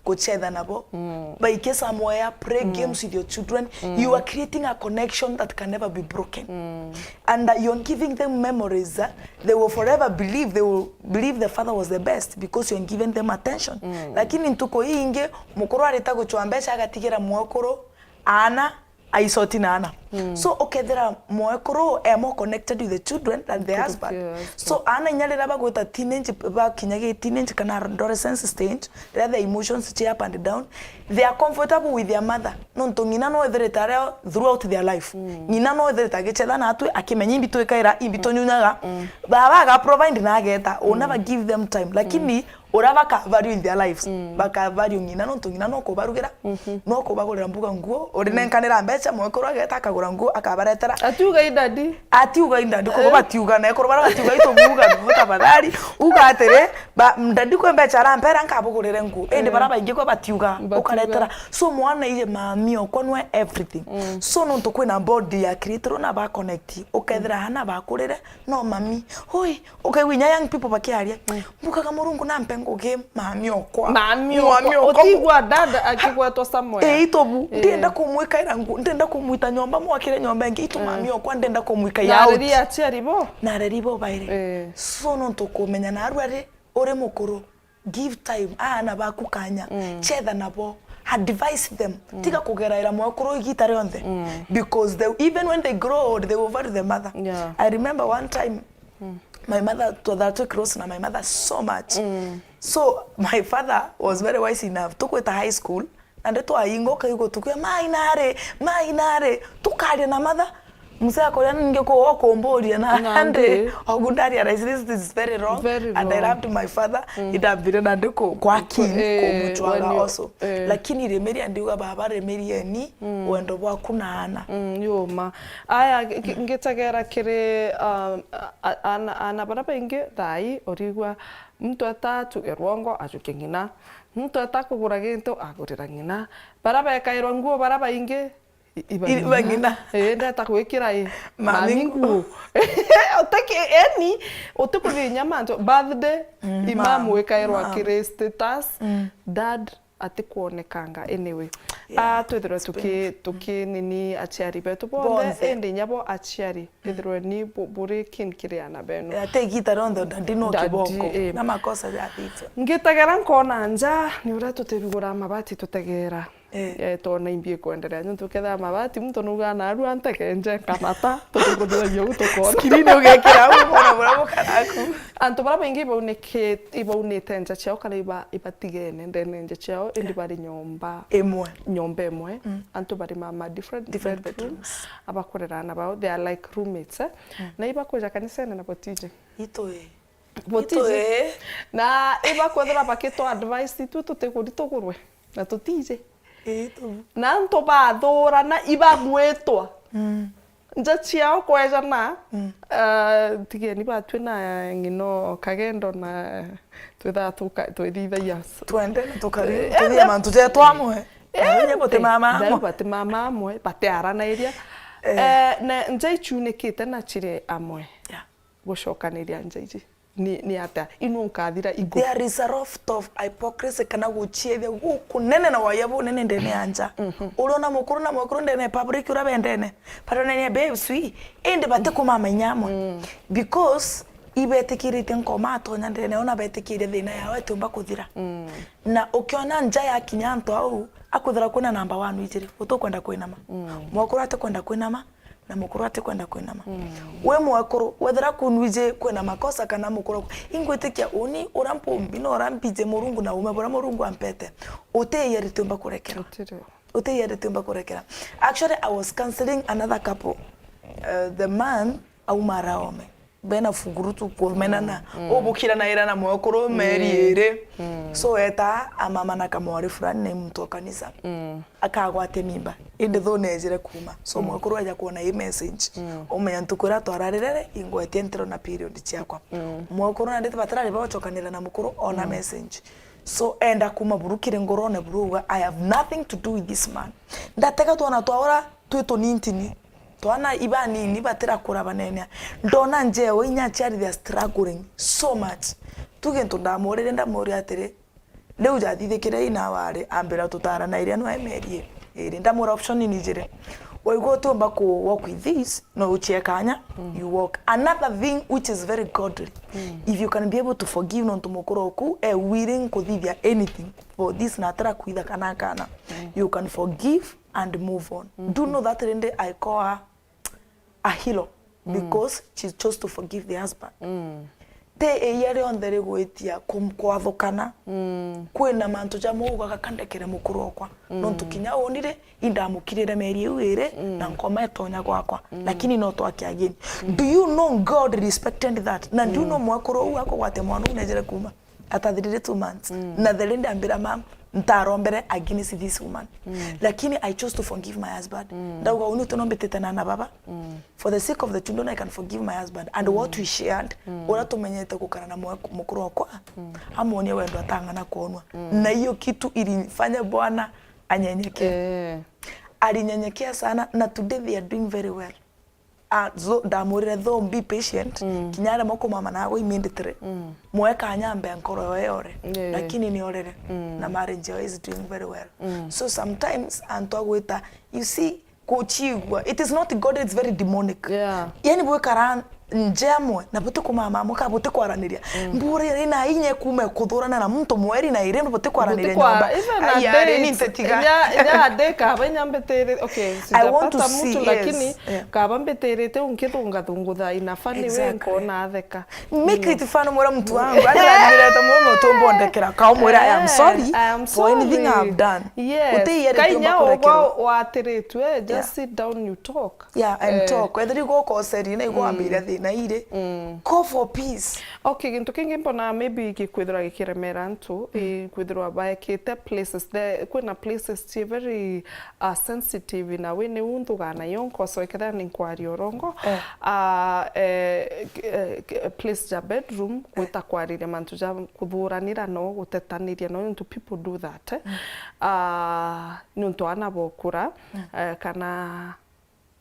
guchetha nabo, mm, baike somewhere, play, mm, games with your children. Mm. You are creating a connection that can never be broken. Mm. And, uh, you're giving them memories, uh, they will forever believe, they will believe the father was the best because you're giving them attention. Mm. Lakini ntuku ii ingi, mukuru arita guchwa mbecha agatigira mwekuru aana, aisoti na ana. Mm. So, ukethira mwekuru e more connected with the children than the husband. Good, yeah. So, ana inya riria bagwita teenage, bakinya gi teenage kana adolescence stage, riria their emotions chi up and down, they are comfortable with their mother. Nontu ng'ina no ethirite ario throughout their life. Mm. Ng'ina no ethirite agichetha natwi, akimenya imbi twikaira, imbi, mm, tunyunyaga. Mm. Baba aga provide na ageta, will, mm, never give them time. Lakini, mm, uria baka value in their lives. Mm. Baka value ng'ina, nontu ng'ina no kubarugira, mhm, no kubagurira mbuga nguo, urinenkanira mbecha, mwekuru ageta akagura nguo, akabaretera. Atiuga i daddy. Atiuga i daddy, kubo, eh, batiuga, na ekuru baria batiuga i tumuuga, no tafadhali, uga atiri, ba, daddy kwi mbecha arampera, nkabugurire nguo. Indi, eh, baria baingi kwi batiuga, batiuga, ukaretera. So mwana ije mami okwa nwe everything. Mm. So nontu kwina bond ya creator na ba connect, ukethira, mm, ana bakurire, no mami. Oi, ukaigua inya young people bakiaria. Mm. Mbugaga Murungu nampe ngugi, mami okwa. Mami okwa. Mami okwa. Utigua dad akigwetwa somewhere. Ii, itubu. Eh. Ndienda kumwikaira ngu-, ndienda kumwita nyomba, mwakire nyomba ingi. Itu, eh, mami okwa, ndienda kumwikaira out. Na areria aciari bo? Na areria bo bairi. Eh. So, nontu kumenya narua ri, uri mukuru. Give time, aana baku kanya, mm, chetha nabo, advise them. Mm. Tiga kugeraira mwekuru igita rionthe. Mm. Because they, even when they grow old, they will value the mother. Yeah. I remember one time, mm, my mother, twathaa twi close na my mother so much. Mm. So, my father was very wise enough. Tukwita high school, na ndi twainga ukaigua tukwia, "Mai nari, mai nari," tukaria na mother. Mzee akoria ningi ku-, ukumburia na, na ndi, ogu nda realize this, this is very wrong. Very wrong. And I loved my father. Mm. Indambire na ndi ku-, kwa keen, eh, kumuchwaga also. Eh. Lakini remeria ndiuga, "Baba, remerieni, mm, wendo bwaku na ana." Mm, yuma. Aya, ngi-, ngitegera kiri, um, a-, a-, ana, ana baria baingi thaa ii urigua muntu eta atuge rwongo, ajuke ng'ina. Muntu eta kugura gintu, agurira ng'ina. Baria bekairwa nguo, baria baingi, I-, iba ng'ina. Iba ng'ina. Ii, ndeta gwikira ii. Mami, mami nguo. Nguo. Utaki-, yani, utikuthinya mantu. Birthday, mm, imam, mam, wikairwa mam, kiri status. Mm. Dad atikwonekanga anyway. Yeah. Ah, twithirwe tuki-, tuki nini aciari betu bonthe, bonthe, indi inya bo aciari, mm, ithirwe ni bu-, buri keen kiri ana benu. Eh, ati igita rionthe dadi no, dadi, kiboko, eh, na makosa jathithwe. Ngitegera nkona nja, ni uria tutibigura mabati tutegera. Eh. Eh, twona imbi ikwenderea, nontu ukethira mabati, muntu nauga, "Narua nteke nje nkamata, tutikuthiagia uu tukona." Screen ugekira au, ukona buria bukaraku. Antu baria baingi ibauniki-, ibaunite nja ciao, kana iba-, ibatigene ndene nja ciao, indi, eh, bari nyomba. Imwe. Nyomba imwe. Mm. Antu bari ma, ma different, different bedrooms, bedrooms. Abakurera ana bao, they are like roommates, eh? Mm. Na ibakuja kanisene na botiji. Itu, eh. Botiji. Itu, eh. Na ibakwethira bakitwa advice, itu tutikuri tugurwe. Na tutiji. Ii, tu. Na antu bathurana ibagwitwa. Mm. Nja ciao kwejana, mm, ah, tigeni batwi na ng'ino kagendo na twithaa tuka-, twithithagia s-, twende na tukari-, eh, tuthie eh, mantu jetu amwe. Eh, na bati mama amwe. Bati mama amwe, batiaranairia. Eh. Eh, na nja icunikite na ciri amwe. Yeah. Gucokaniria nja iji. Ni, ni atia? Inu nkathira iku? There is a lot of hypocrisy kana guchiethia gukunene na waya bunene ndene ya nja. Mhm. Uriona mukuru na mwekuru ndene ya public uria bendene. Baronania, "Babe, sweet." Indi batikumamenya amwe. Mm. Because ibetikiritie nkoma atonya ndene, ona betikirie thina yao itiumba kuthira. Mm. Na ukiona nja yakinya antu au, akwithira kwina number one ijiri, utukwenda kwinama. Mm. Mwekuru atikwenda kwinama, na mukuru atikwenda kwinama. Mm. We mwekuru, wethira kwinu iji kwina makosa kana mukuru aku, ingwitikia uni uria mpumbi na uria mbiji Murungu na uume buria Murungu ampete, utiiya ritiumba kurekera. Utiri. Utiiya ritiumba kurekera. Actually, I was counseling another couple. Uh, the man auma araome. Bena fungurutu kumenana. Mm, mm. Ubukiranaira na mwekuru meri iri. Mm. So eta amama na kamwari fulani na muntu wa kanisa. Mm. Akagwate mimba. Indi thuna ejire kuuma. So mwekuru aja kuona i message. Mm. Umenya ntuku iria twararire ri, ingwetie ntiro na period ciakwa. Mm. Mwekuru nandi batarari bagocokanira na mukuru ona message. So enda kuuma buru kiri ngorone buru uga, "I have nothing to do with this man." Ndatega twana twa ura twi tunintini. Twana ibanini batirakura banene. Ndona njeo inya aciari they are struggling so much. Tu gintu ndamuririe ndamuria atiri, "Riu jathithikire ina wari?" Ambira, "Tutaranairia nwe meri iri." Ndamwira, "Option ni ijiri. Waigua utiumba ku work with this, no uchie kanya, you walk." Another thing which is very godly, if you can be able to forgive nontu mukuru oku e willing kuthithia anything for this na atira kwitha kana kana, you can forgive and move on. Do know that rindi I call her a hero because she chose to forgive the husband. Ti iia rionthe rigwitia kum-, kwathukana. Kwina mantu jamwe ugaga kandekere mukuru okwa. Nontu kinya uni ri, indamukirire meri iu iri, na nkoma itonya gwakwa. Lakini no twake again. Do you know God respected that? Na do you know mwekuru uu akugwatia mwana uu nejere kuuma? Atathirire two months. Na the lady ambira, "Ma'am, ntarombere against this woman. Lakini I chose to forgive my husband." Ndauga, "Uni uti no mbitite na ana baba. For the sake of the children, I can forgive my husband." And what we shared, uria tumenyete gukara na mwe-, mukuru okwa, amwonie wendo atang'ana kwonwa. Na hiyo kitu ilifanya Bwana anyenyekee. Eh. Alinyenyekea sana, na today they are doing very well. Ah, so, ndamwirire, "Though be patient, kinya aremwa kumama nago immediately." Mwe kanya ambe nkoro yo yore, lakini ni orere. Na marriage yo is doing very well. So sometimes antu agwita, you see, kuchigua, it is not God, it's very demonic. Yeah. Yani bwikara nja amwe, na buti kumama amwe, ka buti kwaraniria. Mbura iri na inya kuuma kuthurana na muntu mweri na iri, buti kwaraniria nyomba. Even a date, inya, inya a day kaba inya mbitirite, okay, sijapata mtu, lakini kaba mbitirite unkithungathungutha in a funny way, nkona atheka. Make it fun, mwira muntu wangu. Ani ndireta muno mutumbo ndekera, ka umwira, "I am sorry for anything I have done." Yes. Uti yere kai nya ugwa watiritwe, just sit down, you talk. Yeah, and talk. Ethira igwa ukoceri na igwa wambira thina iri. Call for peace. Okay, gintu kingi mbona maybe gikwithirwa gikiremera antu, i kwithirwa baekite places, the, kwina places ci very, uh, sensitive in a way, ni unthugana yo nkoso ekethira ni nkwaria urongo. Ah, eh, k-, eh, k-, place ja bedroom, gwita kwariria mantu ja kuthuranira no gutetaniria no, nontu people do that, eh. Ah, nontu ana bokura, eh, kana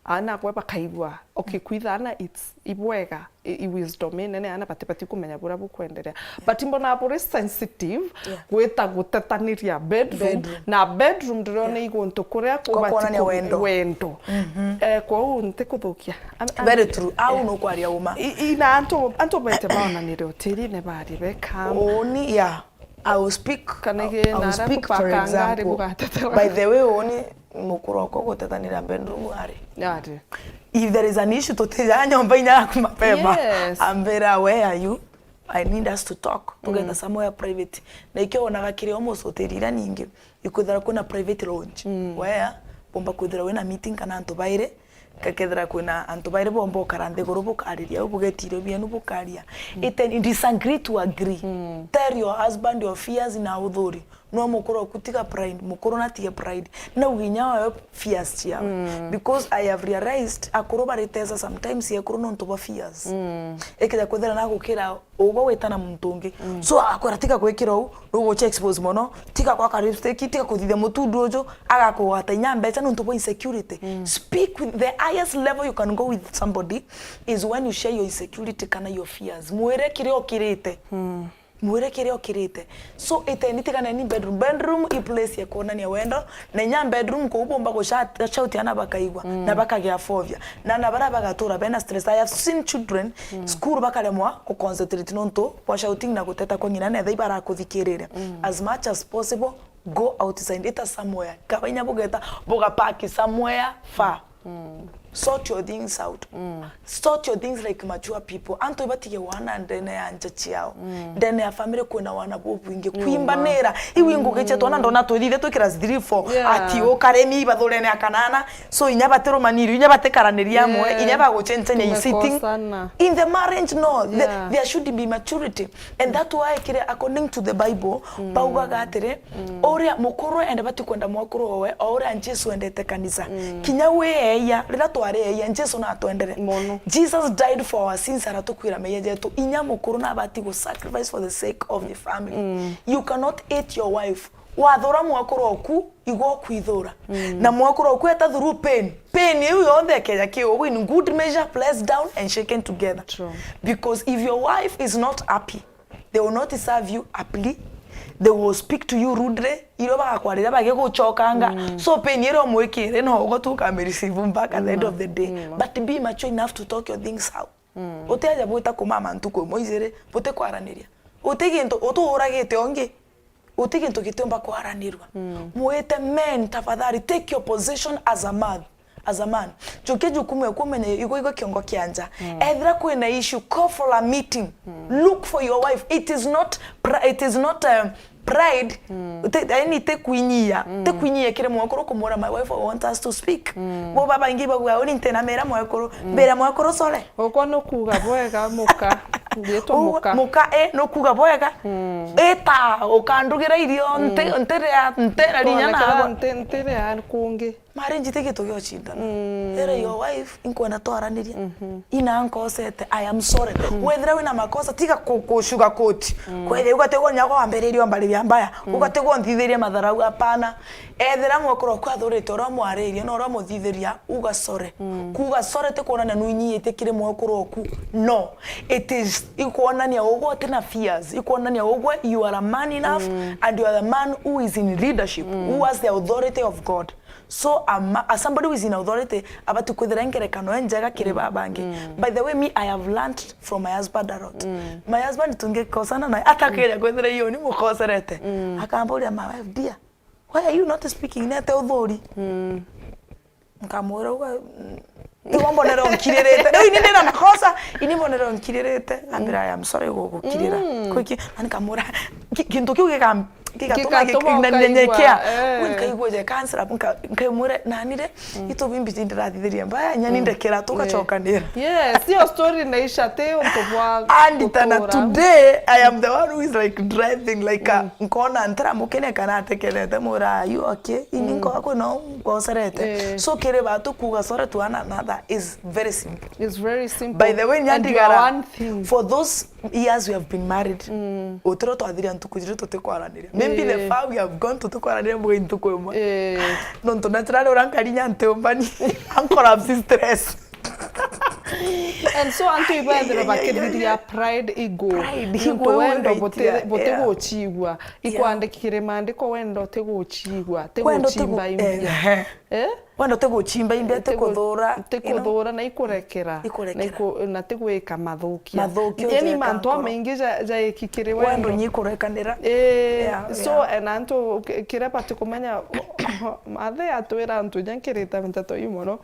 ana akwa bakaigua, okay, kwitha ana it's ibwega, i, i wisdom inene, ana batibati kumenya buria bukwenderea. But mbona buri sensitive gwita gutetaniria bedroom, na bedroom ndiriona i guntu kuria kubati kuonania wendo. Eh, kwou ntikuthukia. Very true. Au nukwaria uma. I, i, na antu, antu bete baonanire utirine bari beka. Uni, yeah. I will speak, kana I, I will speak for example. By the way, uni mukuru okwa gutetanira bedroom ari. Ari. If there is an issue, tutija nyomba inya yaku mapema. Yes. Ambira, "Where are you? I need us to talk. Tugeta somewhere private." Na ikio onaga kiri almost hoteli iria ningi, ikwithira kwina private lounge. Where bomba kwithira wina meeting kana antu bairi, gakethira kwina antu bairi bomba ukara nthiguru bukariria, au bugetirio bienu bukaria. It, it disagree to agree. Tell your husband your fears na uthuri. No mukuru oku tiga pride, mukuru na tiga pride. Na uginya wewe fears ciawe. Because I have realized akuru baritesa sometimes ekuru nontu bwa fears. Ikija kwithira na gukira ugwe wita na muntu ungi. So akwira, "Tiga gwikira uu, nugucha expose mono, tiga gwaka lipstick, tiga kuthithia mutundu uju," agakugwata inya mbeca nontu bwa insecurity. Speak with the highest level you can go with somebody is when you share your insecurity kana your fears. Mwire kiria ukirite. Mwire kiria ukirite. So iteni tiganeni bedroom. Bedroom i place ya kuonania wendo, na inya bedroom kuu bomba gushout, shout ana bakaigua, na bakagea phobia. Na ana baria bagatura bena stress. I have seen children, school bakaremwa ku concentrate nontu bwa shouting na guteta kwa ng'ina, na etha ibarakuthikirire. As much as possible, Go outside, ita somewhere. Kaba inya bugeta, bugapaki somewhere far. Sort your things out. Sort your things like mature people. Antu ibatige wana ndene ya nja ciao. Ndene ya family kwina wana bubwingi. Kwimbanira. Iu ingugi cia twana ndona twithithe twikira three, four. Yeah. Ati ukaremi ibathurene akanana. So inya batirumaniru, inya batikaraniria amwe, yeah, inya bagucenjania i sitting. Tumekosana. In the marriage, no. The, yeah, there should be maturity. And that why kiri according to the Bible, baugaga atiri, uria mukuru ende bati kwenda mwakuru owe, o uria Jesu endete kanisa. Kinya wi eeyia, riria twari eeyia, Jesu natwendere. Mono. Jesus died for our sins, aratukuira meeyia jetu. Inya mukuru nabati gu sacrifice for the sake of the family. You cannot hate your wife. Wathura mwakuru oku, igwe ukwithura. Na mwakuru oku eta through pain. Pain iu yonthe ikeja ki ugu in good measure, pressed down and shaken together. True. Because if your wife is not happy, they will not serve you happily. They will speak to you rudely. Irio bagakwariria bagigucokanga. So pain iria umwikire no ugo tu ukami receive back at the end of the day. But be mature enough to talk your things out. Utiaja bwita kumama ntuku imwe ijiri, butikwaraniria. Uti gintu, utuuragite ungi. Uti gintu gitiumba kwaranirua. Mwite men, tafadhali, take your position as a man. As a man. Jukia jukumu ya kumenya igwe igwe kiongo kia nja. Ethira kwina issue, call for a meeting. Look for your wife. It is not pri-, it is not, um, pride. Te, yani, te kwinyia. Te kwinyia kiri mwekuru kumwira, "My wife, I want us to speak." Bo babaingi bagua, "Uni ntina mera mwekuru." Mbira mwekuru, "Sorry." Uko nukuga bwega, muka. Ngitwa muka. Muka, eh, nukuga bwega. Ita, ukandugira irio, nti-, ntiria, ntira rinya. Tuonekana nagwa. Nti-, ntiria kungi. Marriage ti gintu gia ucindana. Ira your wife, inkwenda twaranirie. Ina nkosete, I am sorry. Wethira wina makosa, tiga ku-, ku sugarcoat. Kwethira ugatigwo nyako wambiririe mbari bia mbaya. Ugatigwo nthithirie matharau, hapana. Ethira mwekuru oku athurite uria mwaririe na uria muthithiria, uga sorry. Kuuga sorry ti kuonania nuinyiite kiri mwekuru oku. No. It is ikuonania ugwe utina fears. Ikuonania ugwe you are a man enough and you are a man who is in leadership, who has the authority of God. So a ma-, a somebody who is in authority abati kwithira ngerekano enjega kiri babangi. By the way, me, I have learned from my husband a lot. My husband tungikosana na atakiria kwithira iyo ni mukoserete. Akamburia, "My wife, dear, why are you not speaking? Nete uthuri?" Nkamwira, "Uga, mm, iwe mbonere unkiririte. Riu ini ndina makosa, ini mbonere unkiririte." Ambira, "I am sorry gugukirira." Kwiki, na nikamwira, ki-, kintu kiu gika-, gigatuma gik-, nyenyekea. Gikatuma ukaigua, eh. Nkaigua je cancer, nka-, nkaimwira, "Nani ri, itu bimbi cindirathithiria mbaya, nyani ndekera, tugacokanira." Yes, hiyo story inaisha, ti untu bwa anditana gutura. Today, I am the one who is, like, driving, like, a, nkona ntiramukene kana atekerete, mwira, "Are you okay?" Ini nkoga kwina ngoserete. Eh. So kiri batu kuuga sorry to one another is very simple. It's very simple. By the way, and you are nyandigara one thing. For those years we have been married, utiro twathiria ntuku jiri tutikwaraniria. Maybe the far we have gone tutikwaraniria mbuga ntuku imwe. Eh. Nontu naturally uria nkarinya ntiumbani. Ankorapsi stress. And so antu ibethira bakithiria pride, ego. Pride, nontu ego, wendo right, buti-, yeah, butigucigua. Yeah. Ikwandikire maandiko, wendo tigucigua, wendo tigu-, tigucimba imbi. Eh, eh. Wendo tigucimba imbi, tiguthura, you know? Tikuthura na ikurekera. Ikurekera. Na iku-, na tigwika mathukia. Mathukia. Yaani mantu amaingi ja, ja ikikiri wendo. Wendo nyi kurekanira. Eh, yeah, so, yeah. And antu ki-, kiria batikumenya, Mathe atwira antu nya nkirite nteto iu mono.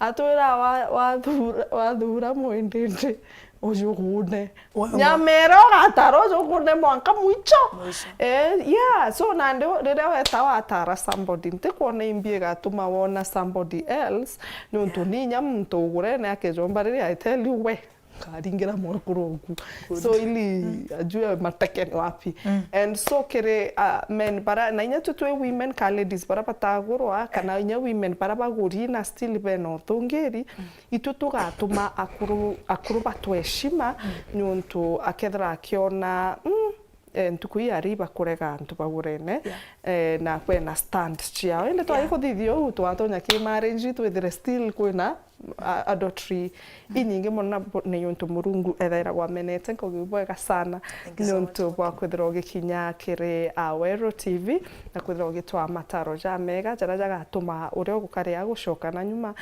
Atwira wa-, wathura, wathura mwendete, ujugune. Nyamera ugatara ujugune mwanka mwicho. Mwicho. Eh, yeah, so nandi riria weta watara somebody, ntikwona imbi igatuma wona somebody else, nontu ni inya muntu ugurene akejomba riria, I tell you, we, karingira mwekuru oku. Good. So ili ajue mateke ni wapi. And so kiri, uh, men bara, na inya tu twi women ka ladies bara batagurwa, kana inya women bara baguri na still bena utungiri, itu tugatuma akuru, akuru batweshima, niuntu akethira akiona, mm, eh, ntuku ii ari bakurega antu bagurene, eh, na kwena stand ciao. Indi twari kuthithia uu, twatonya ki marriage, twithire still kwina a-, adultery inyingi mono, na bo-, ni untu Murungu ethairagwa amenete. Nkugi bwega sana ni untu bwa kwithirwa ugikinya kiri Awero T V na kwithirwa ugitwaa mataro jamega jaria jagatuma uria ugukari agucoka na nyuma,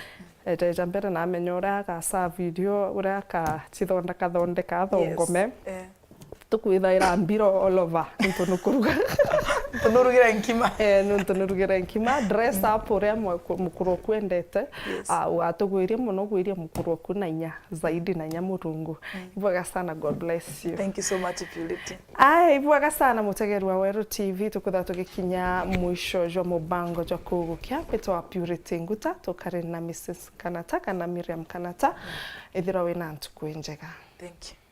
eteja mbere na amenya uria agaserve irio, uria akacithondeka thondeka athongome. Yes. Eh. Tukwithaira mbiro all over, into nukuruga. Tunurugire nkima. Eh, nuntu nurugire nkima, dress up uria mwe- mukuru oku endete. Yes. Ah, ugatugwirie muno, ugwirie mukuru oku na inya zaidi na inya Murungu. Ibwega sana, God bless you. Thank you so much, Purity. Aya, ibwega sana mutegerwa Weru T V, tukwithirwa tugikinya mwisho jwa mubango jwa kugukia. Mbitwa Purity Nguta, tukari na Missus Kanata kana Miriam Kanata. Ithirwa wina ntuku injega. Thank you.